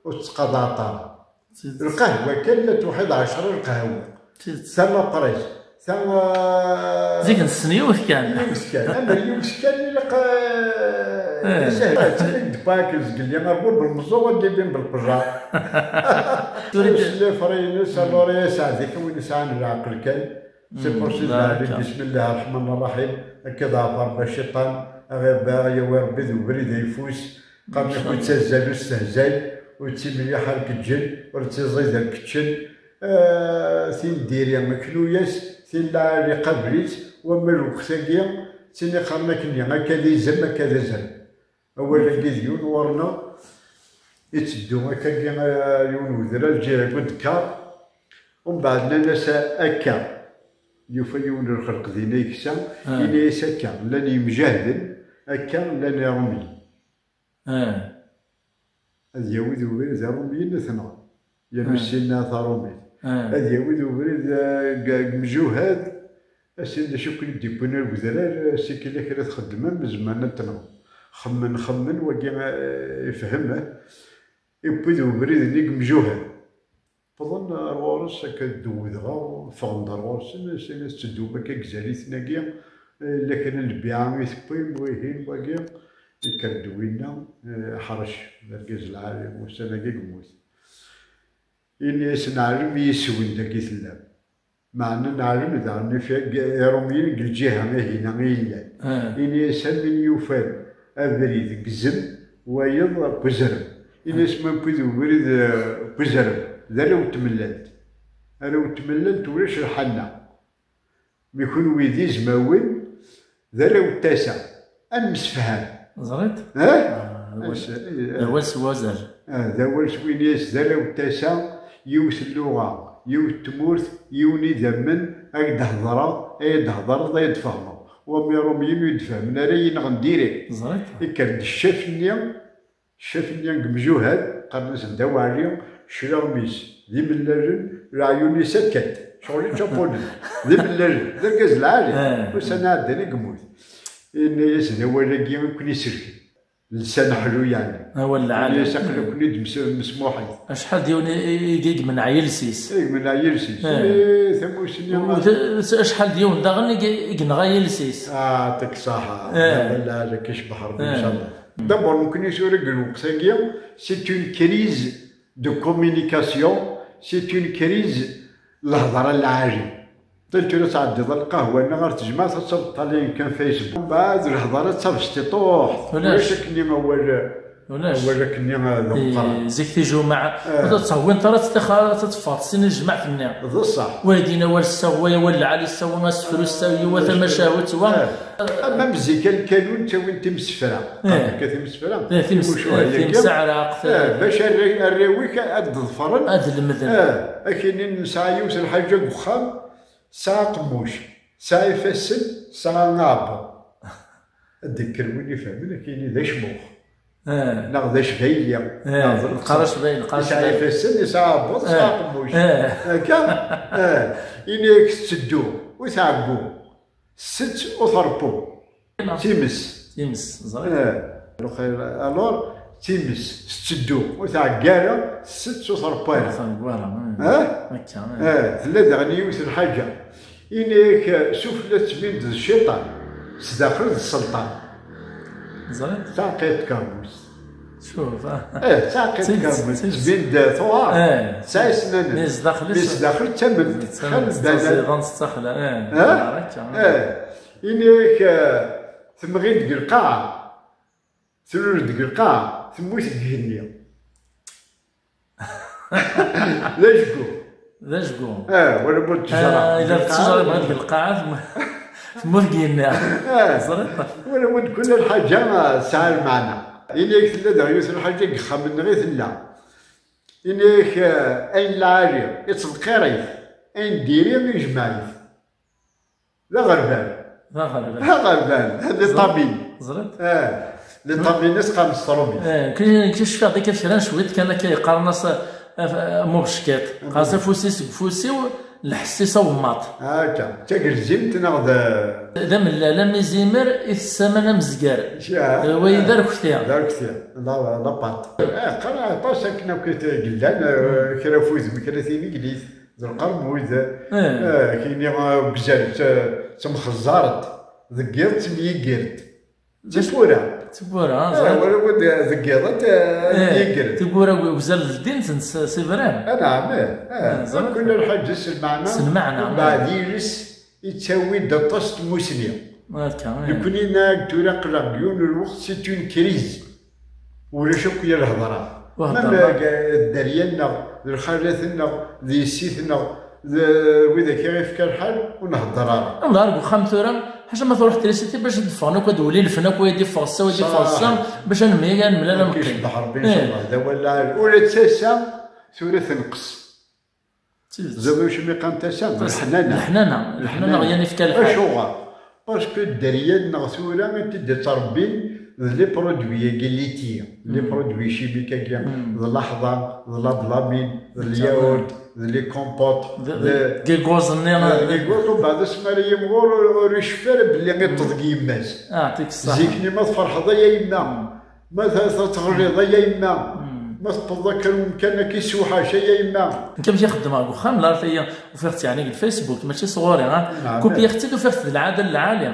ur tettqaḍaɛeḍ ara. Lqahwa kan, la tewḥid ɛecra lqahwa. Ta la presse, ta, eh, zik nessen yiwet kan. Yiwet kan. Ama yiwet kan, ilaq, eh, Sahel, ttili deg dpak zgelli arbur belmeẓẓuɣ ad d-ibin belqejjar. Tura s lefra-ines, alors, ya saɛdi kan win yesɛan leɛqel kan. C'est pour ça, bismillah ar-Rahman ar-Rahim. Akka d aɛfar ba cciṭan, aɣ-yawi Rebbi d ubrid ayeffus. Qqaren-ak ur ttazzal, ur stehzay, ur ttimliḥ, ar k-ǧǧen, ur ttiẓid, ar k-ččen. Ah, tin diri, knu-yas, tin lɛali, qabel-itt, wamma lweqt-agi, d tin iqqaren akkenni, akka d izem, akka d azrem. Awal-agi d yiwen ɣur-neɣ, itteddu akkagi, ah, yiwen wedrar, ǧǧiɣ deg udekkaṛ, umbeɛd nnan-as akka, yufa yiwen n lxelq dinna yeksa, yenna-yas akka, llan yemjahden, akka llan iṛumyen. Ad yawi d ubrid iṛumyen ad t-nɣen. Yernu ssinna taṛumit. Ad yawi d ubrid, eh, g-, g-, mjuhad, asin d acu ken-id-iwwin ar wedrar, asikil-a kra txeddmem, zemren ad t-nɣen. Xemmen, xemmen, wagi, eh, ifhem, eh, iwwi d ubrid-nni g-, mjuhad. Wwḍen ar ɣur-s, akka d-wwdeɣ, ffɣen-d ar ɣur-sen, asin ad tetteddum akka gzaliten-agi, eh, yella kra n lbiɛa i tewwim, wihin, wagi, yekker-d winna, eh, ḥrec, d argaz lɛali, ussan-agi yemmut. Ini-as, neɛlem yis-wen dagi tellam. Meɛna neɛlem daɣen if-, iṛumyen deg lǧiha-ahina i yellan. Ini-as, am win yufan abrid deg izem, wayeḍ deg uzrem. Ini-as, ma newwi-d ubrid, eh, deg uzrem, d arraw n tmellalt. Arraw n tmellalt ulac lḥanna. Mi kunwi d izmawen, d arraw n tasa. Ad nemsefham. Ẓriḍ? Eh? Ah, d awal, eh, d awal s wazal. Ah, d awal s win-is, d arraw n tasa, yiwet n lluɣa, yiwet n tmurt, yiwen idammen, ad d-hedreɣ, ad d-hedreḍ, ad d-fehmeḍ. Wamma iṛumyen ur d-fehmen ara, yenɣen direct. Ẓriḍ? Ikker-d ccaf-nni, ccaf-nni deg mjuhad, qqaren-as Dda Waɛli, cclaɣem-is d imellalen, leɛyun-is akka-d, ccɣel iččapunen, d imellalen, d argaz lɛali. Ussan iɛeddan i yemmut. Yenna-yas, d awal-agi i ken-iselken. Lsan ḥlu, yeɛni. Awal lɛali. Yenna-yas, aql-aken-id mes-, mesmuḥit. Acḥal d yiwen i, i, i, i yemneɛ yiles-is. I yemneɛ yiles-is. Eh. Eh, tamussni. U d-, acḥal d yiwen daɣen i, i yenɣa yiles-is. Ah, yeɛṭik ṣṣeḥḥa. Eh. Awal lɛali, ad k-icebbeḥ Rebbi, incallah. D'abord, nekkni tura deg lweqt-agi, c'est une crise de communication, c'est une crise n lhedra lɛali. Tal tura tɛeddiḍ ar lqahwa neɣ ar tejmaɛt ad tafeḍ ṭṭalayen kan Facebook. Mbeɛd lhedra d tabesṭiṭuḥt. Ulac. Ulac akkenni awal, ulac. Awal akkenni d ameqqran. Zik tijumɛa, ur tettṣewwineḍ ara ad teffɣeḍ sin ijmaɛt-nni. D ṣṣeḥ. Wa yedin awal ssa, wa awal lɛali ssa, wa asefru ssa, yiwa tamacahut, wa. Ama am zik, a lkanun ttawin-t imsefra. Qqaren akka timsefra. Eh, tims-, timucuha eh, yagi. Timseɛraqt, eh, bac arra-, arraw-ik ad d-ḍefren. Ad lemden. Eh, ad k-inin nesɛa yiwet n lḥaǧa deg uxxam, tesɛa aqemmuc, tesɛa ifassen, tesɛa aɛebbuḍ. Ad d-ikker win ifehmen, ad k-yini d acmux. Eh. Neɣ d acbayli. Eh, neɣ d lqaṛ acbayli, lqaṛ acbayli. Yesɛa ifassen, yesɛa aɛebbuḍ, yesɛa aqemmuc. Eh. Akka? Eh. Ini-ak tetteddu, ur tɛeggu. Sett ur terpu. Times. Times, ẓriɣ. Eh, alors, times tetteddu, ur tɛeggi ara, sett ur terpu ara. Ur terpu ara, hmm. Eh? Akka, eh. Eh, tella daɣen yiwet n lḥaǧa. Ini-ak, sufella tettbin-d d cciṭan, sdaxel d sselṭan. Ẓriɣ. Taɛqidt n tkeṛbust. Cuf, ah. Eh, d taɛqidt n tkeṛbust, tettbin-d tuɣar. Eh. Tesɛa isennanen. Mi zdaxel, mi zdaxel d tamemt. Xal lbana. Ẓiɣan s ttaxla, eh. Eh? Akka, eh. Eh, ini-ak, eh, temɣi deg lqaɛa, tlul deg lqaɛa, temmut deg igenni. D ajgu. D ajgu. Eh, wala bu ttejra. Ah, ila d ttejra yebɣa deg lqaɛa, temmut deg igenni. Eh. Ẓriḍ? Wala bu kul lḥaǧa, ah, tesɛa lmeɛna. Ini-ak tella daɣ yiwet n lḥaǧa deg uxxam-nneɣ i tella. Ini-ak, eh, ayen lɛali, ittḍeqqir-it, ayen diri, ijmeɛ-it. D aɣerbal. D aɣerbal. D aɣerbal. D les tamines. Ẓriḍ? Eh, les tamines qqaren s tṛumit. Eh, nekk, nekk cfiɣ-d akka kra n cwiṭ kan akka yeqqaren-as, eh, am ubeckiṭ. Qqaren-as afus-is deg ufus-iw, lḥess-is awemmaṭ. Akka, d tagelzimt neɣ d... D amellal, am izimer, itess aman amezgar. Eh, wayi d arekti. D arekti, la, la pâte. Eh, qqaren aṭas akken akk i t-, yellan, eh, kra f udem, kra tineglit. D lqermud, eh, kini, eh, ugzal, t-, temxeẓẓareḍ, deg yiḍ temyigireḍ. D tiwwura. Tiwwura, ah, ẓriɣ. Wala wad deg yiḍ ad, eh, yegger. Tiwwura wi-, uzal ldint n s-, s ibran. Anɛam, eh, eh. Ẓriɣ. Kul lḥaǧa s lmeɛna. S lmeɛna, mbeɛd iles yettawi-d aṭas n tmusni. Akka, eh. Nekkni nag tura aql-aɣ deg yiwen n lweqt, c'est une crise. Ulac akk yir lhedra. Même, eh, dderya-nneɣ, d lxalat-nneɣ, d yessi-tneɣ, d widak i ɣ-ifka lḥal, ur nhedder ara. Nehder deg uxxam tura, ḥaca ma truḥ trisiti bac ad d-ffɣen akk, ad d-wlilfen akk, wa ad d-iffeɣ ssa, wa ad d-iffeɣ ssa, bac ad nemyag, ad nemlal, ad neqqim. Icebbeḥ Ṛebbi, incallah, d awal lɛali. Ula d tasa tura tenqes. D tidet. Ẓiḍ ucmi qqan tasa, leḥnana. Leḥnana, leḥnana i ɣ-ifka lḥal. Acuɣer? Parce que dderya-nneɣ tura i t-id-ittrebbin d les produits-agi laitiers, les produits chimiques-agi, d laḥḍa, d la blamine, d lyawurt, d les compotes, d, d, d les gauzes-nni, eh, les gauzes, umbeɛd asmi ara yimɣur ur, ur iceffi ara belli iṭṭeḍ deg yemma-s. Ah, yeɛṭik ṣṣeḥḥa. Zik-nni ma tferḥeḍ, ay a yemma, ma t-, t-, teɣliḍ, ay a yemma, ma tewwḍeḍ akka umkan akka isewḥac, ay a yemma. Nekk amek i xeddmeɣ deg uxxam, la taya ufiɣ-tt yeɛni deg Facebook, mačči sɣur-i, ah. Neɛm. Kupiɣ-tt-id, ufiɣ-tt d lɛada n lɛali.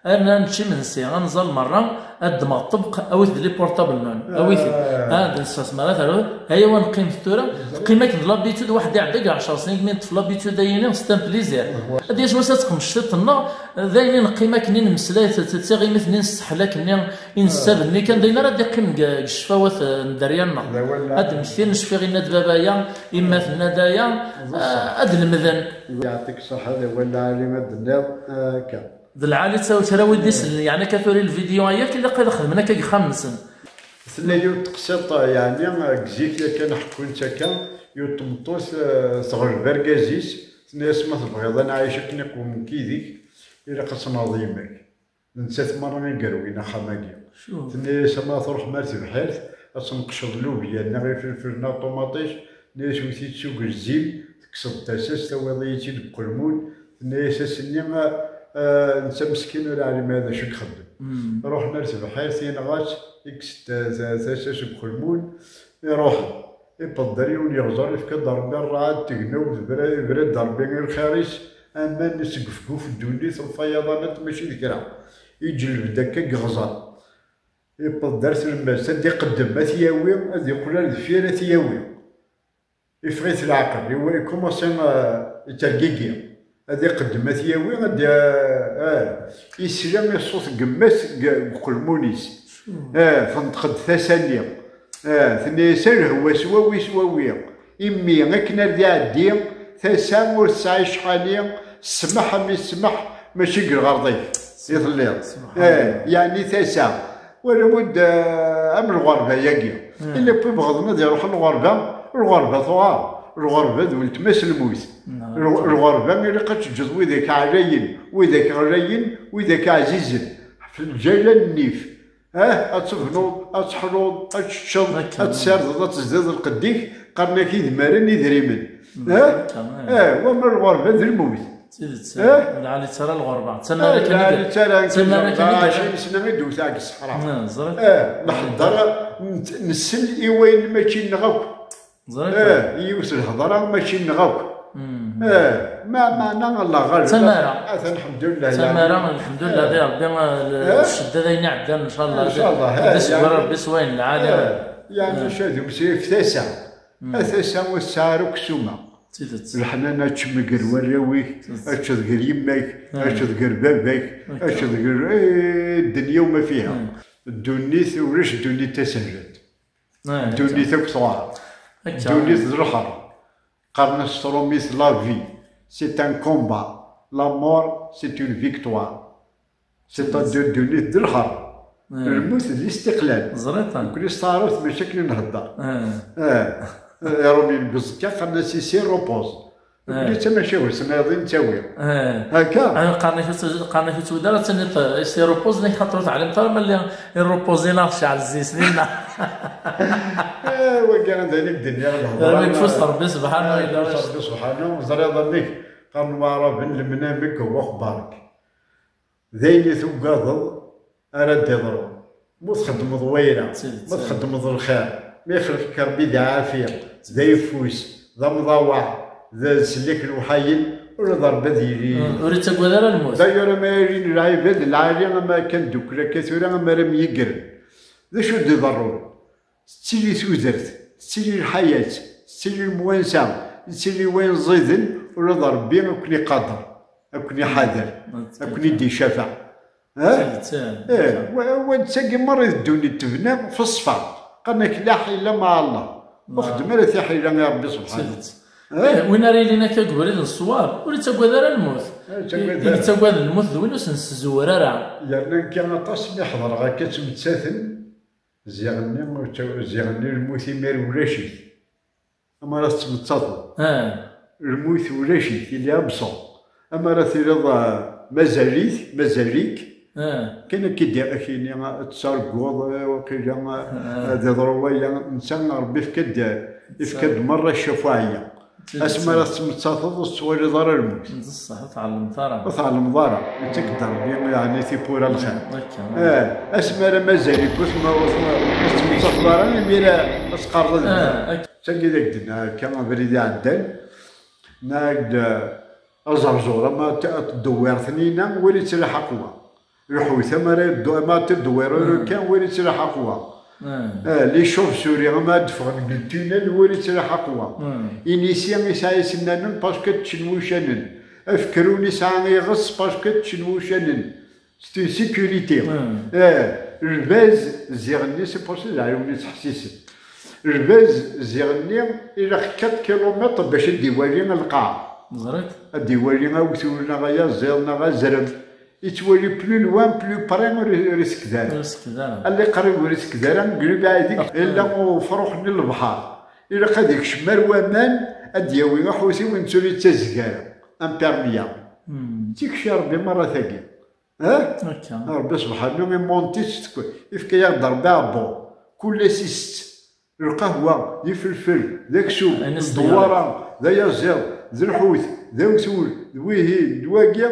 Arna nečč imensi, ad nẓal merra, ad ddmeɣ ṭṭebq, awit-d les portables-nwen, awit-d. Ah. Ah, d nessas mi ara terreḍ, aya wa neqqimet tura, teqqim akken d l'habitude, waḥed iɛedda deg ɛecṛ snin, mi neṭṭef l'habitude ayini, c'est un plaisir. Ad d-yas wass ad teqmec tiṭ-nneɣ, d ayen i neqqim akken i nemmeslay, d, d tiɣimit-nni nesseḥla akken-nni, i nessabelli kan, d ayen ara d-iqqimen deg, deg ccfawat, eh, n dderya-nneɣ. Ad d-mmektin, cfiɣ inna-d baba-ya, yemma tenna-d aya, eh, ad lemden. Yeɛṭik ṣṣeḥḥa, d awal lɛali ad d-tenniḍ, eh, akka. D lɛali ttaw kra wid d-isellen, yeɛni akka tura i lvidyu-agi, ilaq ad xedmen akka deg yexxamen-nsen. Tella yiwet teqsiṭ, yeɛni, deg zik yakan ḥekkun-tt akka, yiwet tmeṭṭut, eh, teɣleb argaz-is, tenna-yas: "Ma tebɣiḍ ad nɛic akken iqwem nekk yid-k, ilaq ad tenɣeḍ yemma-k." D nettat merra i yerwin axxam-agi. Tenna-yas: "Ama truḥem ar tebḥirt, ad tneqceḍ lubya neɣ ifelfel neɣ ṭumaṭic, tenna-yas: 'Wwet-itt s ugelzim, tekkseḍ tasa-s, tawiḍ-iyi-tt-id deg uqelmun.'" Tenna-yas: "Ass-nni, a, a, netta meskin ur yeɛlim ara d acu i ixeddem." Ruḥen ar tebḥirt, yenɣa-tt, ikkes-d ta-, ta-, tasa-s deg uqelmun, iruḥ. Iwweḍ-d ar yiwen yeɣẓer, ifka-d Ṛebbi ṛṛeɛd, tegnew, tebra, ibra-d Ṛebbi i lxir-is, aman seg ufguf n ddunit, lfayaḍanat, mačči d kra. Iǧelleb-d akka deg yeɣẓer. Iwweḍ-d ar tlemmast, ad d-iqeddem, ad t-yawi, ad yeqqel ar deffir, ad t-yawi. Iffeɣ-it leɛqel, iwa-, ikumaṣi, eh, yettergigi. Ad iqeddem, ad t-yawi, ad d-, eh, isla i ṣṣut n yemma-s deg, deg uqelmun-is. Eh, tenṭeq-d tasa-nni. Eh, tenna-yas: "A lehwa, s wawi, s wawi. Immi, akken ar d-iɛeddi, tasa ur tesɛi ccḥani, ssmaḥ a mmi ssmaḥ, mačči deg lɣerḍ-ik i telliḍ." Eh, yeɛni tasa. Wala wid, eh, am lɣerba-yagi. Illa win ibɣeḍen ad iruḥ lɣerba, lɣerba tuɣal. Lɣerba d weltma-s lmut. Lɣ-, lɣerba ilaq ad teǧǧeḍ widak ɛlayen, widak ɣlayen, widak ɛzizen. F lǧala nnif. Eh, ad tebnuḍ, ad teḥluḍ, ad teččeḍ, ad tsardeḍ, ad tezdiḍ lqedd-ik, qqaren-ak idmaren idrimen. Eh? Eh, wamma lɣerba d lmut. D tidet, eh? Lɛali ttara lɣerba. Ttama ara kan i d-, ttama ara kan i d-, ɛecrin sna i d-wteɣ deg ṣṣeḥra. Eh, nḥedder, nt-, nsel i wayen mačči nneɣ akk. Eh, yiwet lhedra mačči nneɣ akk. Eh, ma, meɛna Allah ɣaleb. Tamara. Atan, lḥemdullah, tamara, lḥemdullah, di Ṛebbi, eh, ccedda d ayen iɛeddan, ncallah. Ncallah, ad d-isegger Ṛebbi s wayen lɛali. Eh, yeɛni, eh, cadu s tasa. A tasa ur tesɛi ara akk ssuma. D tidet. Leḥnana ad teččem gar warraw-ik, ad teččeḍ gar yemma-k, ad teččeḍ gar baba-k, ad teččeḍ gar, eh, ddenya uma fiha. Ddunit, ulac ddunit tasehlant. Ddunit akk tewɛer. Ddunit d lḥerb. Qqaren-as s trumit: "La vie, c'est un combat. La mort, c'est une victoire." C'est-à-dire, ddunit d lḥerb. Lmut d listiqlal. Ẓriɣ-ten. Nekkni s taɛrabt mačči akken i nhedder. Eh. Iṛumyen deg uẓekka qqaren-as: "Ici repose." Nekkni d tamacahut, nniḍin nettawi. Akka? Qqaren-ak ur tt-, qqaren-ak ur ttwid ara, ad tiniḍ, eh, "Ici repose", nekk xaṭer ur teɛlimeḍ ara ma lliɣ i repose-ina ɣef cɛel zzis dinna. Eh, wagi d ayen i k-d-nniɣ lehḍra. Armi yeffus Ṛebbi subḥanahu. Eh, yeffus Ṛebbi subḥanahu. Ẓriɣ amek qqaren waɛraben: "Lemnam-ik huwa axbaṛ-ik." D ayen i tugadeḍ ara d-iḍru. Ma txeddmeḍ wayra, ma txeddmeḍ lxir, ma ixelq-ik Ṛebbi d aɛafi, d ayeffus, d amḍawaɛ, d sellek lewḥayen, Ula d Ṛebbi ad yili. Ur yettagad ara lmut. D'ailleurs, ama ara ilin lɛibad lɛali, ama kan ddukkla akka tura, ama ara myegren. D acu d-iḍerrun? Tettili tudert, tettili lḥayat, tettili lemwansa, yettili wayen ẓiden, ula d Ṛebbi ad ken-iqader, ad ken-iḥader, ad ken-id-icafeɛ. Ha? Eh, wa- wa d tagi merra i d ddunit tebna f ṣṣfa. Qqaren-ak la ḥila ma Allah. Ur xeddem ara tiḥila i Ṛebbi subḥanahu. Eh, win ara yilin akka deg ubrid n ṣṣwab, ur yettagad ara lmut. Ur yettagad ara. I yettagaden lmut d win ur sen-ssezwer ara. Yerna nekk aṭas mi ḥeḍreɣ akka ttmettaten, ziɣenni, ziɣenni lmut imir ulac-it. Ama ara tettmettateḍ. Ah. Lmut ulac-it, il est absent. Ama ara tiliḍ, ah, mazal-it, mazal-ik. Ah. Kan akka i d-, ak-yini, ah, ad tettarguḍ, eh, waqila, ah, ad iḍru waya. Netta, Ṛebbi ifka-d, ifka-d merra ccafaɛya. Asmi ara tettmettateḍ, ur tettwaliḍ ara lmut. D ṣṣeḥ, ur tɛellmeḍ ara. Ur tɛellmeḍ ara. Ittak-d Ṛebbi, yeɛni, tiwwura n lxir. Akka. Eh, asmi ara mazal-ik ur tma-, ur tma-, ur tettmettateḍ ara, imir ad teqqareḍ ad d-, akka. Tagi d ak-d-nenna akka abrid iɛeddan, nenna-ak-d, eh, aẓerẓur, ama t-, ad t-tdewwireḍ tnina, wali ttraḥ aqwa. Lḥut, ama ara yeddu, ama ad t-tdewwireḍ kan, wali ttraḥ aqwa. Eh, les chauves-souris, ama ad d-ffɣen deg ltunel, wali ttraḥ aqwa. Inisi, yesɛa isennanen, parce que ad ččen wucanen. Afekru yesɛa iɣes, parce que ad ččen wucanen. C'est une sécurité. Eh, lbaz, ziɣenni, c'est pour ça d aɛiwen yettḥessisen. Lbaz, ziɣenni, ilaq quatre kilomètres bac ad d-iwali lqaɛa. Ẓriɣ. Ad d-iwali awtul neɣ ayaziḍ neɣ azrem. Yettwali plus loin, plus près, ur, ur isekked ara. Ur isekked ara. Alli qrib ur isekked ara, deg lebɛid, illa ufrux-nni n lebḥer. Ilaq ad ikcem ar waman, ad d-yawi aḥutiw n tura yettazeg ara. Imperméable. Tikci Ṛebbi merra tagi. Eh? Akka. Ṛebbi subḥanu imonti-tt, ifka-yaɣ-d Ṛebbi aɛebbuḍ. Kul ass isett. Lqahwa, d ifelfel, d aksum, d ddewwara, d ayaziḍ, d lḥut, d awtul, d wihin, d wagi,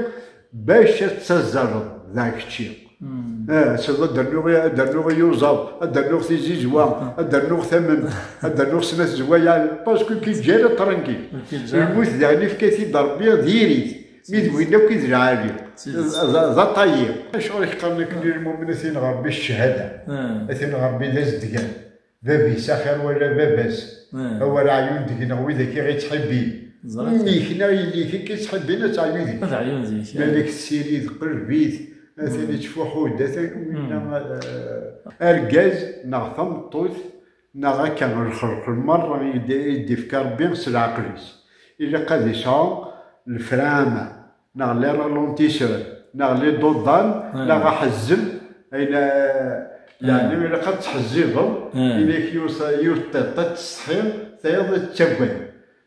bac ad tettazzaleḍ, d kečči. Eh, ad d-rnuɣ, ad d-rnuɣ iyuzaḍ, ad d-rnuɣ tizizwa, ad d-rnuɣ tamemt, ad d-rnuɣ snat zwayaɛ, parce que ki ǧǧa ara tranquille. Lmut daɣen ifka-t-id Ṛebbi diri-t. Mi d win akk i d lɛali. D, d, d aṭayi. Acuɣer i k-qqaren akken i lmumen, a tin Ɣerbi ccahada, a tin Ɣerbi d azedgan. Bab-is axir wala baba-s. A wer ɛyun deg-neɣ widak i ɣ-ittḥibbin. Nnig-neɣ yelli-k i k-ittḥibbin, ad teɛyu deg-k. Ad ɛyun deg-k. Malek tessirid qelb-it, a tin ittfuḥu-d, a tin winna, eh, argaz neɣ tameṭṭut, neɣ akka lxelq merra i d-, i d-ifka Rebbi s leɛqel-is. Ilaq ad isɛu leframa, neɣ les ralentisseurs, neɣ les dodanes, neɣ aḥezzeb, ayen, eh, yeɛni ilaq ad tḥezzibeḍ, ayen ak-yusa-, yiwet tiṭ ad tessetḥi, tayeḍ ad tettagad.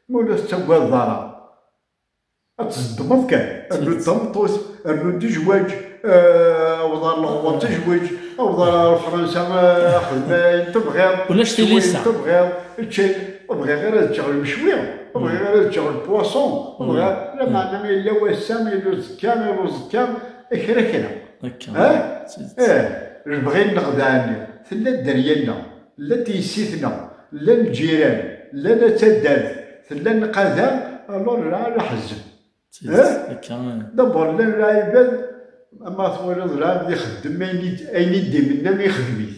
Ma ur tettagadeḍ ara, ad tzeddmeḍ kan. Rnu-d tameṭṭut, rnu-d zzwaǧ, eh, awḍ ar Leɣwaṭ zzwaǧ, awḍ ar Fransa, eh, xdem ayen tebɣiḍ, ulac tilisa. Ayen tebɣiḍ, ččay, ur bɣiɣ ara ad ččeɣ lemecwi, ur bɣiɣ ara ad ččeɣ lpoisson, ur bɣiɣ, lameɛna yella wass-a, yella uzekka, yella uẓekka, kra kra. Akka. Eh? Eh, lebɣi-nneɣ daɛni, tella dderya-nneɣ, llant yessi-tneɣ, llan lǧiran, llan at taddart, tella nnqada, alors la, la ḥezzeb. Eh? Akka. D'abord, llan lɛibad, ama twalaḍ lɛebd ixeddem ayen i d-, ayen i d-imenna ixdem-it.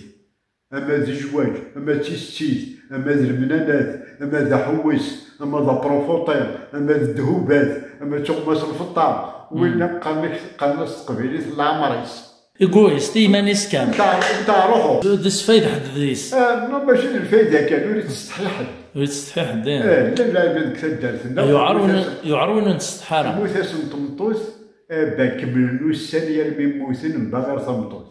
Ama d zzwaǧ, ama d tissit, ama d lemnanat, ama d aḥewwes, ama d aprufuṭi, ama d ddhubat, ama d tuɣmas n lfeṭṭa. Winna qqaren-ak, qqaren-as s teqbaylit leɛmer-is. Egoïste, i yiman-is kan. Nta, nta ruḥu. D, d sfayda ḥedd deg-s. Ah, non, mačči d lfayda kan, ur yettsetḥi ḥedd. Ur yettsetḥi ḥedd, eh. Eh, llan lɛibad deg taddart-nneɣ. Yuɛer win, yuɛer win ur nettsetḥi ara. Temmut-asen tmeṭṭut, eh, ben kemmlen ussan i armi mmuten, mbaɣir tameṭṭut.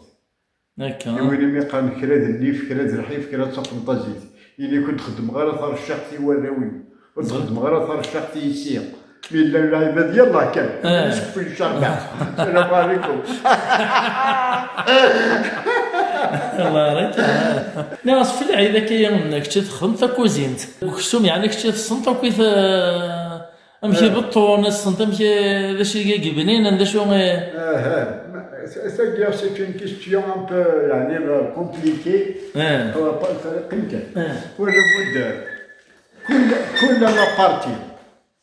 Akka. I win imi qqaren kra d nnif, kra d lḥif, kra d tafenṭazit. Ini-k ur d-xeddmeɣ ara tarcaqt i warraw-iw. Ur d-xeddmeɣ ara tarcaqt i yessi. Mi llan lɛibad, yallah kan. Eh. Ad skfen ccerba. Salam ɛlikum. Allah yarḥem. Nniɣ-as fi lɛid akka, kečči txedmeḍ takuzint. Deg uksum, yeɛni kečči tessneḍ akk i t-, amek i beṭṭun, tessneḍ amek i, d acu i yebnin, d acu i... Aha. Ma, tagi, c'est une question un peu, yeɛni, compliquée. Eh. Qim kan. Eh. Wala budda. Kul, kul la partie.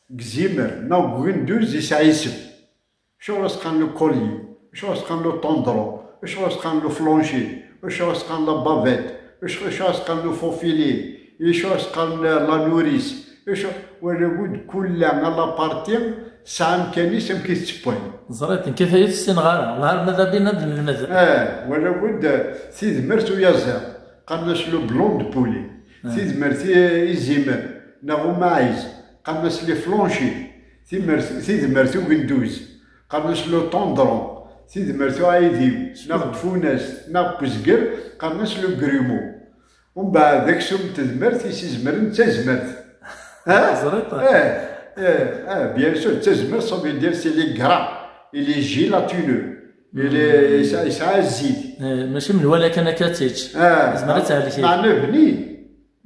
Deg Zimer neɣ deg Ugenduz yesɛa isem. Acuɣer as-qqaren le collier? Acuɣer as-qqaren le tendron? Acuɣer as-qqaren le flancher? Acuɣer as-qqaren la bavette? Acu-, acuɣer as-qqaren le faux filet? Acuɣer as-qqaren la, la nourrice? Acu, wala bud kulla la partie tesɛa amkan-is amek i tettewway. Ẓriɣ, nekk ata ur tt-ssineɣ ara. Ḍher ma d abin ad nelmed. Ah, wala bud, eh, tidmert uyaziḍ, qqaren-as le blanc de poulet. Ah. Tidmert i, i Zimer, neɣ umaɛiz, qqaren-as les flanchers. Timert, tidmert ugenduz, qqaren-as le tendron. Tidmert uɛidiw, neɣ tfunast, neɣ uzger, qqaren-as le grumeau. Umbeɛd, aksum n tedmert i s-izemren d tazmert. Ha? Ẓriɣ. Eh, eh, ah, bien sûr, d tazmert, ça veut dire c'est le gras, il est gélatineux. Il est, yesɛa, yesɛa zzit. Eh, mačči menwala kan akka ad tečč. Ah, tezmer ad tehlek. Meɛna bnin.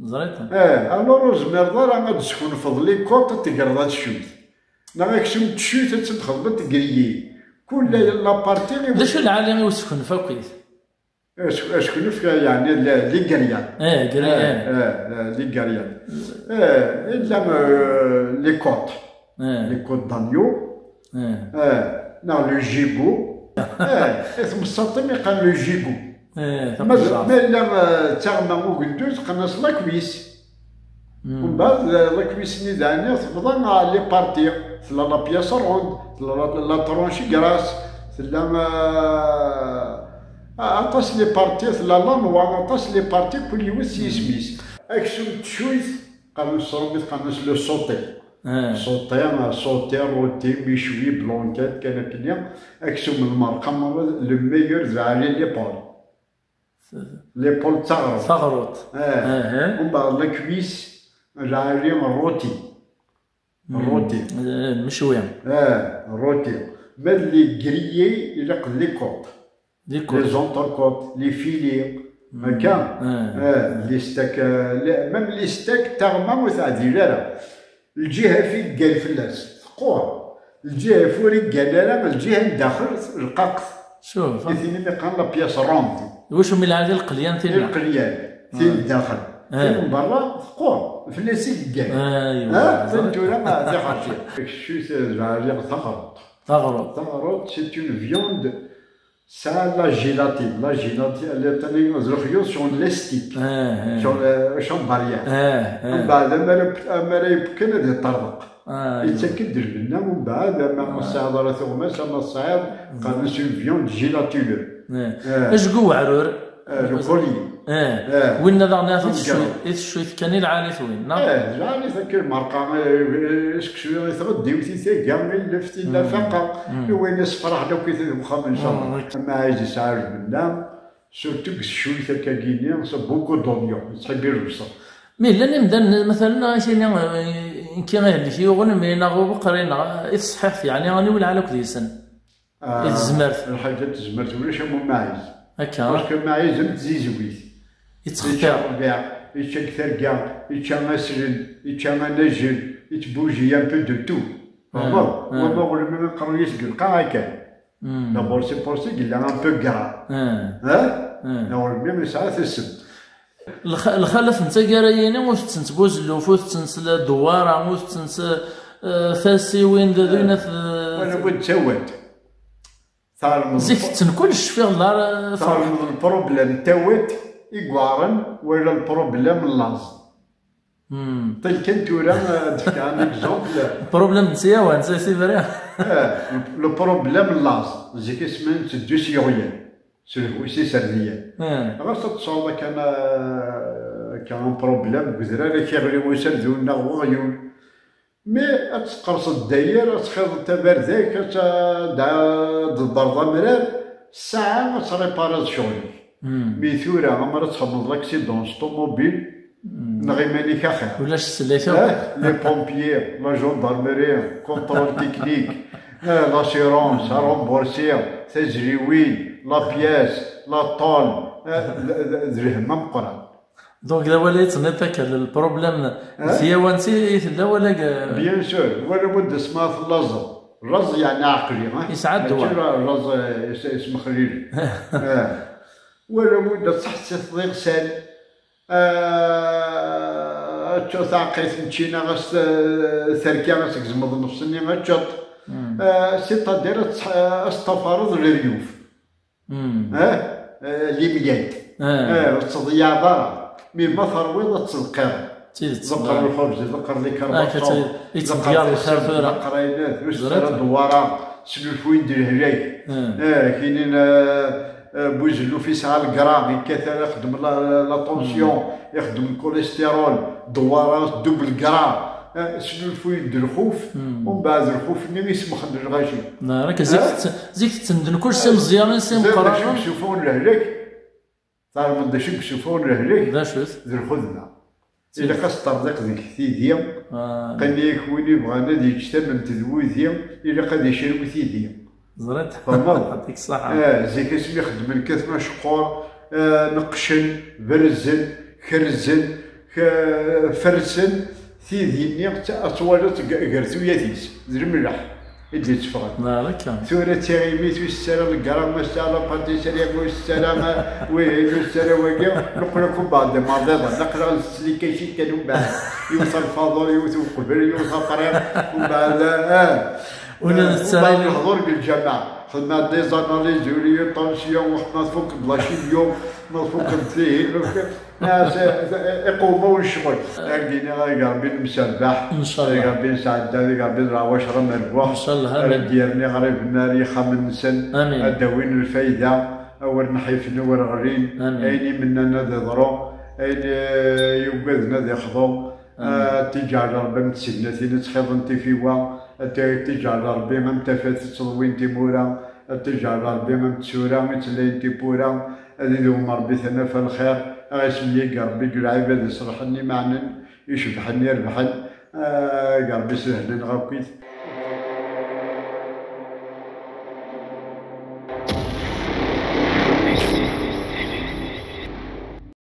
Ẓriɣ. Eh, alors ur tezmireḍ ara ad d-teskenfeḍ les côtes, ad tegreḍ ad tcud. Neɣ aksum n tcud ad tt-txedmeḍ grillée. Kul la partie. D acu lɛali i useknef akkit? As-, aseknef, yeɛni, le, les grillades. Eh, grillades. Eh, eh, eh, les grillades. Eh, illa, euh, les côtes. Eh. Les côtes d'agneau. Eh. Eh, neɣ le gigot. Eh, i tmessaṭ-im iqqan le gigot. Eh, ma, taqejjart. Ma illa, eh, d taɣma ugenduz, qqaren-as la cuisse. Mbeɛd, eh, la cuisse-nni daɛni tebḍa, ah, les parties. Tella la pièce ronde, tella la, la tranche grasse, tella, ah, ah, aṭas les parties, tella la noix, aṭas les parties, kul yiwet s yisem-is. Aksum n tcuyt, qqaren s tṛumit, qqaren-as le sauté. Ah. Sauté, ah, sauté, rôti, méchoui, blanquette, kan akkenni. Aksum n lmerqa, le meilleur d lɛali, l'épaule. L'épaule d taɣruḍt. Taɣruḍt. Eh. Aha. Umbeɛd la cuisse, lɛali rôti. Hmm. Rôti. Eh, mecwi. Eh, rôti. Ma d les grillés, ilaq les côtes. Les côtes. Les entrecôtes, les filets. Hmm. Akka. Eh. Eh, les steaks, eh, les, même les steaks, taɣma ur teɛdil ara. Lǧiha f i yeggan fell-as, teqqur. Lǧiha f ur yeggan ara, lǧiha n daxel, rqaqet. Cuf. I tin i qqaren la pièce ronde. Iwacu mi lɛali lqelyan tinna? Lqelyan, tin n daxel. Ah. Tin n berra, teqqur. Fell-as i yeggan. Aywa. Ha? Tin tura, ah, d iḥerci. Kečč, lɛali taɣruḍt. Taɣruḍt. Taɣruḍt, c'est une viande. Ça, la gélatine, la gélatine, elle est tenue dans le rayon sur l'élastique. Eh, eh. Sur le, sur le barrière. Eh, eh. Mbeɛd, amar, amar yewwi kan ad yeṭṭerḍeq. Ah, yettak-d lbenna, mbeɛd, ama tesɛiḍ ara tuɣmas, ama tesɛiḍ, qqaren-as une viande gélatineux. Eh. Eh. Ajgu weɛrur. Eh, le collier. Eh. Eh. Winna daɣen i teccuyt, i teccuyt kan i lɛali-t win, neɣ? Eh, lɛali-t akka lmerqa, eh, seksu, i tɣeddiwt, i taga, i lleft, i llafaqa, i wayen yessefraḥen akk i deg uxxam, inchallah. Amaɛiz yesɛa lbenna, surtout deg teccuyt akka-gini, c'est beaucoup d'oignons, yettḥibbi lebṣel. Mi llan imdanen, matalan, ad ak-ini, eh, nekki ihlek yuɣen, mi neɣ ubeqri, neɣ i tṣeḥḥiḥt, yeɛni, aniwi lɛali akk deg-sen? Ah, i tezmert. Lḥaǧa n tezmert, ulac am umaɛiz. Akka. Parce que amaɛiz am tzizwit. Yettxeṭṭir. Yečča ṛṛbiɛ, yečča deg terga, yečča aslel, yečča anajel, yettbuji un peu de tout. Ah, tfehmeḍ? Ah. Wama ur mi aqerruy-is deg lqaɛa kan. Hmm. D'abord, c'est pour ça qu'il est un peu gras. Ah. Hein? Ah. Neɣ ur mi yesɛa tasem. Lxa-, lxalaf n taggara-yini ur tettent buzelluf, ur tettent ddewwara, ur tettent, eh, tasiwin d, d, wala bu d tawat. Tɛelmeḍ zik tetten kullec, cfiɣ lar, eh, termeḍ lproblem n tawat i yuɛren wala lproblem n laẓ. Hmm. Ṭil kan tura, eh, ad d-fkeɣ un exemple. Lproblem n tyawan, c'est, c'est vrai. Eh, le, le problème n laẓ, zik asmi netteddu s yiɣyal. S lehwi s iserdiyen. Hmm. Ɣas ad tesɛuḍ akka, akka un problème deg udrar, ad k-iɣli userdu neɣ weɣyul. Mi ad teqqerṣeḍ dayir, ad txiḍeḍ tabarda-k, ad d-, ad d-tḍerreḍ amrar, ssaɛa ad tṛipariḍ ccɣel-ik. Hmm. Mi tura, amar ad txedmeḍ l'accident s ṭumubil, hmm, neɣ iman-ik axir. Ulac ssellak akk. Eh, les pompiers, la gendarmerie, contrôle technique, eh, l'assurance, aremboursi, tazriwin, la pièce, la tôle, eh, d, d, d lhemm ameqqran. Donc, d awal ay tettnit akka, le problème, eh, d tyawanti i tella wala g-, bien sûr, wala budda sma tellaẓeḍ. Laẓ yeɛni ɛeqli, eh? Yesɛa ddwa. Mačči la-, laẓ, eh, is-, ismexlil. Eh. Wala budda tseḥsiṭeḍ iɣsan. Ah, ad Ččur taɛeqqayt n ččina, ɣas, eh, terki, ɣas tgezmeḍ nnefs-nni, ad teččeḍ. Eh, c'est-à-dire ad tṣ-, ad teṭṭafareḍ leryuf. Eh, eh, limyad. Eh, ur tettḍeyyaɛeḍ ara. Mi ma terwiḍ ad tezqireḍ. Ḍeqqer lxubz, ḍeqqer likerbaṣu, ḍeqqer lxir tura. Ḍeqqer ayen, ur tettara ddewwara, snulfuyen-d lehlak. Eh, kinin, eh, eh, buzelluf yesɛa lgra, yekkat ara ixeddem la, la tension, ixeddem lkulistérol, ddewwara tdub lgra. Eh, snulfuyen-d lxuf, umbeɛd lxuf-nni isemxen lɣaci. Zik tetten-, zik tetten-, d nekk ur s imeẓyanen, s imeqqranen. Zik d acu i yessufuɣen lehlak? Tɛelmeḍ d acu i yessufuɣen lehlak? D acu-t? D lxedma. Ilaq ad s-terẓiq deg tidi. Qani-yak win ibɣan ad yeǧǧ tamemt d wudi, ilaq ad icerwi tidi. Ẓriɣ. Tfehmeḍ? Yɛṭik ṣṣeḥḥa. Eh, zik asmi xeddmen katma ceqqur, eh, neqqcen, berzen, kerzen, ke-, fersen, tidi-nni ad twaliḍ g-, gar tuyat-is, d lemleḥ i d-yetteffɣen. Tura d tiɣimit ur s-ttarra legram, ur s-ttarra la pâtisserie, ur s-ttarra, eh, wihin, ur s-ttarra wagi, neqqel akk mbeɛd d imerḍiḍen, aql-aɣ nsett les cakes kan mbeɛd. Yiwet lfaḍur, yiwet uqbel, yiwet aṭriḍ, mbeɛd, eh, ula d mbeɛd lehdur deg lǧameɛ. Xedmeɣ des analyses, uli tension, ma tfukkeḍ la chimio, ma tfukkeḍ tihin, iqewma ur necɣel. Ad d-iniɣ, ay Rebbi nemserbaḥ, ay Rebbi nesɛedda, ay Rebbi d leɛwacra merbuḥ, ara d-yerni ɣriben ar yixxamen-nsen, ad d-awin lfayda, awer nḥifen, awer ɣlin, ayen i mennan ad iḍru, ayen, eh, yuggaden ad ixḍu. Ad t-iǧɛel Rebbi am tsegnatin ad ttxiḍen tifiwa, ad t-iǧɛel Rebbi am tafat tettḍewwin timura, ad t-iǧɛel Rebbi am tsura i ttlayen tiwwura, ad idewwem Rebbi tanafa n lxir, ad ɣ-ismeyag Rebbi deg lɛibad iṣelḥen imeɛnen, icebḥen irebḥen, ad Rebbi sdehlen ɣ akkit.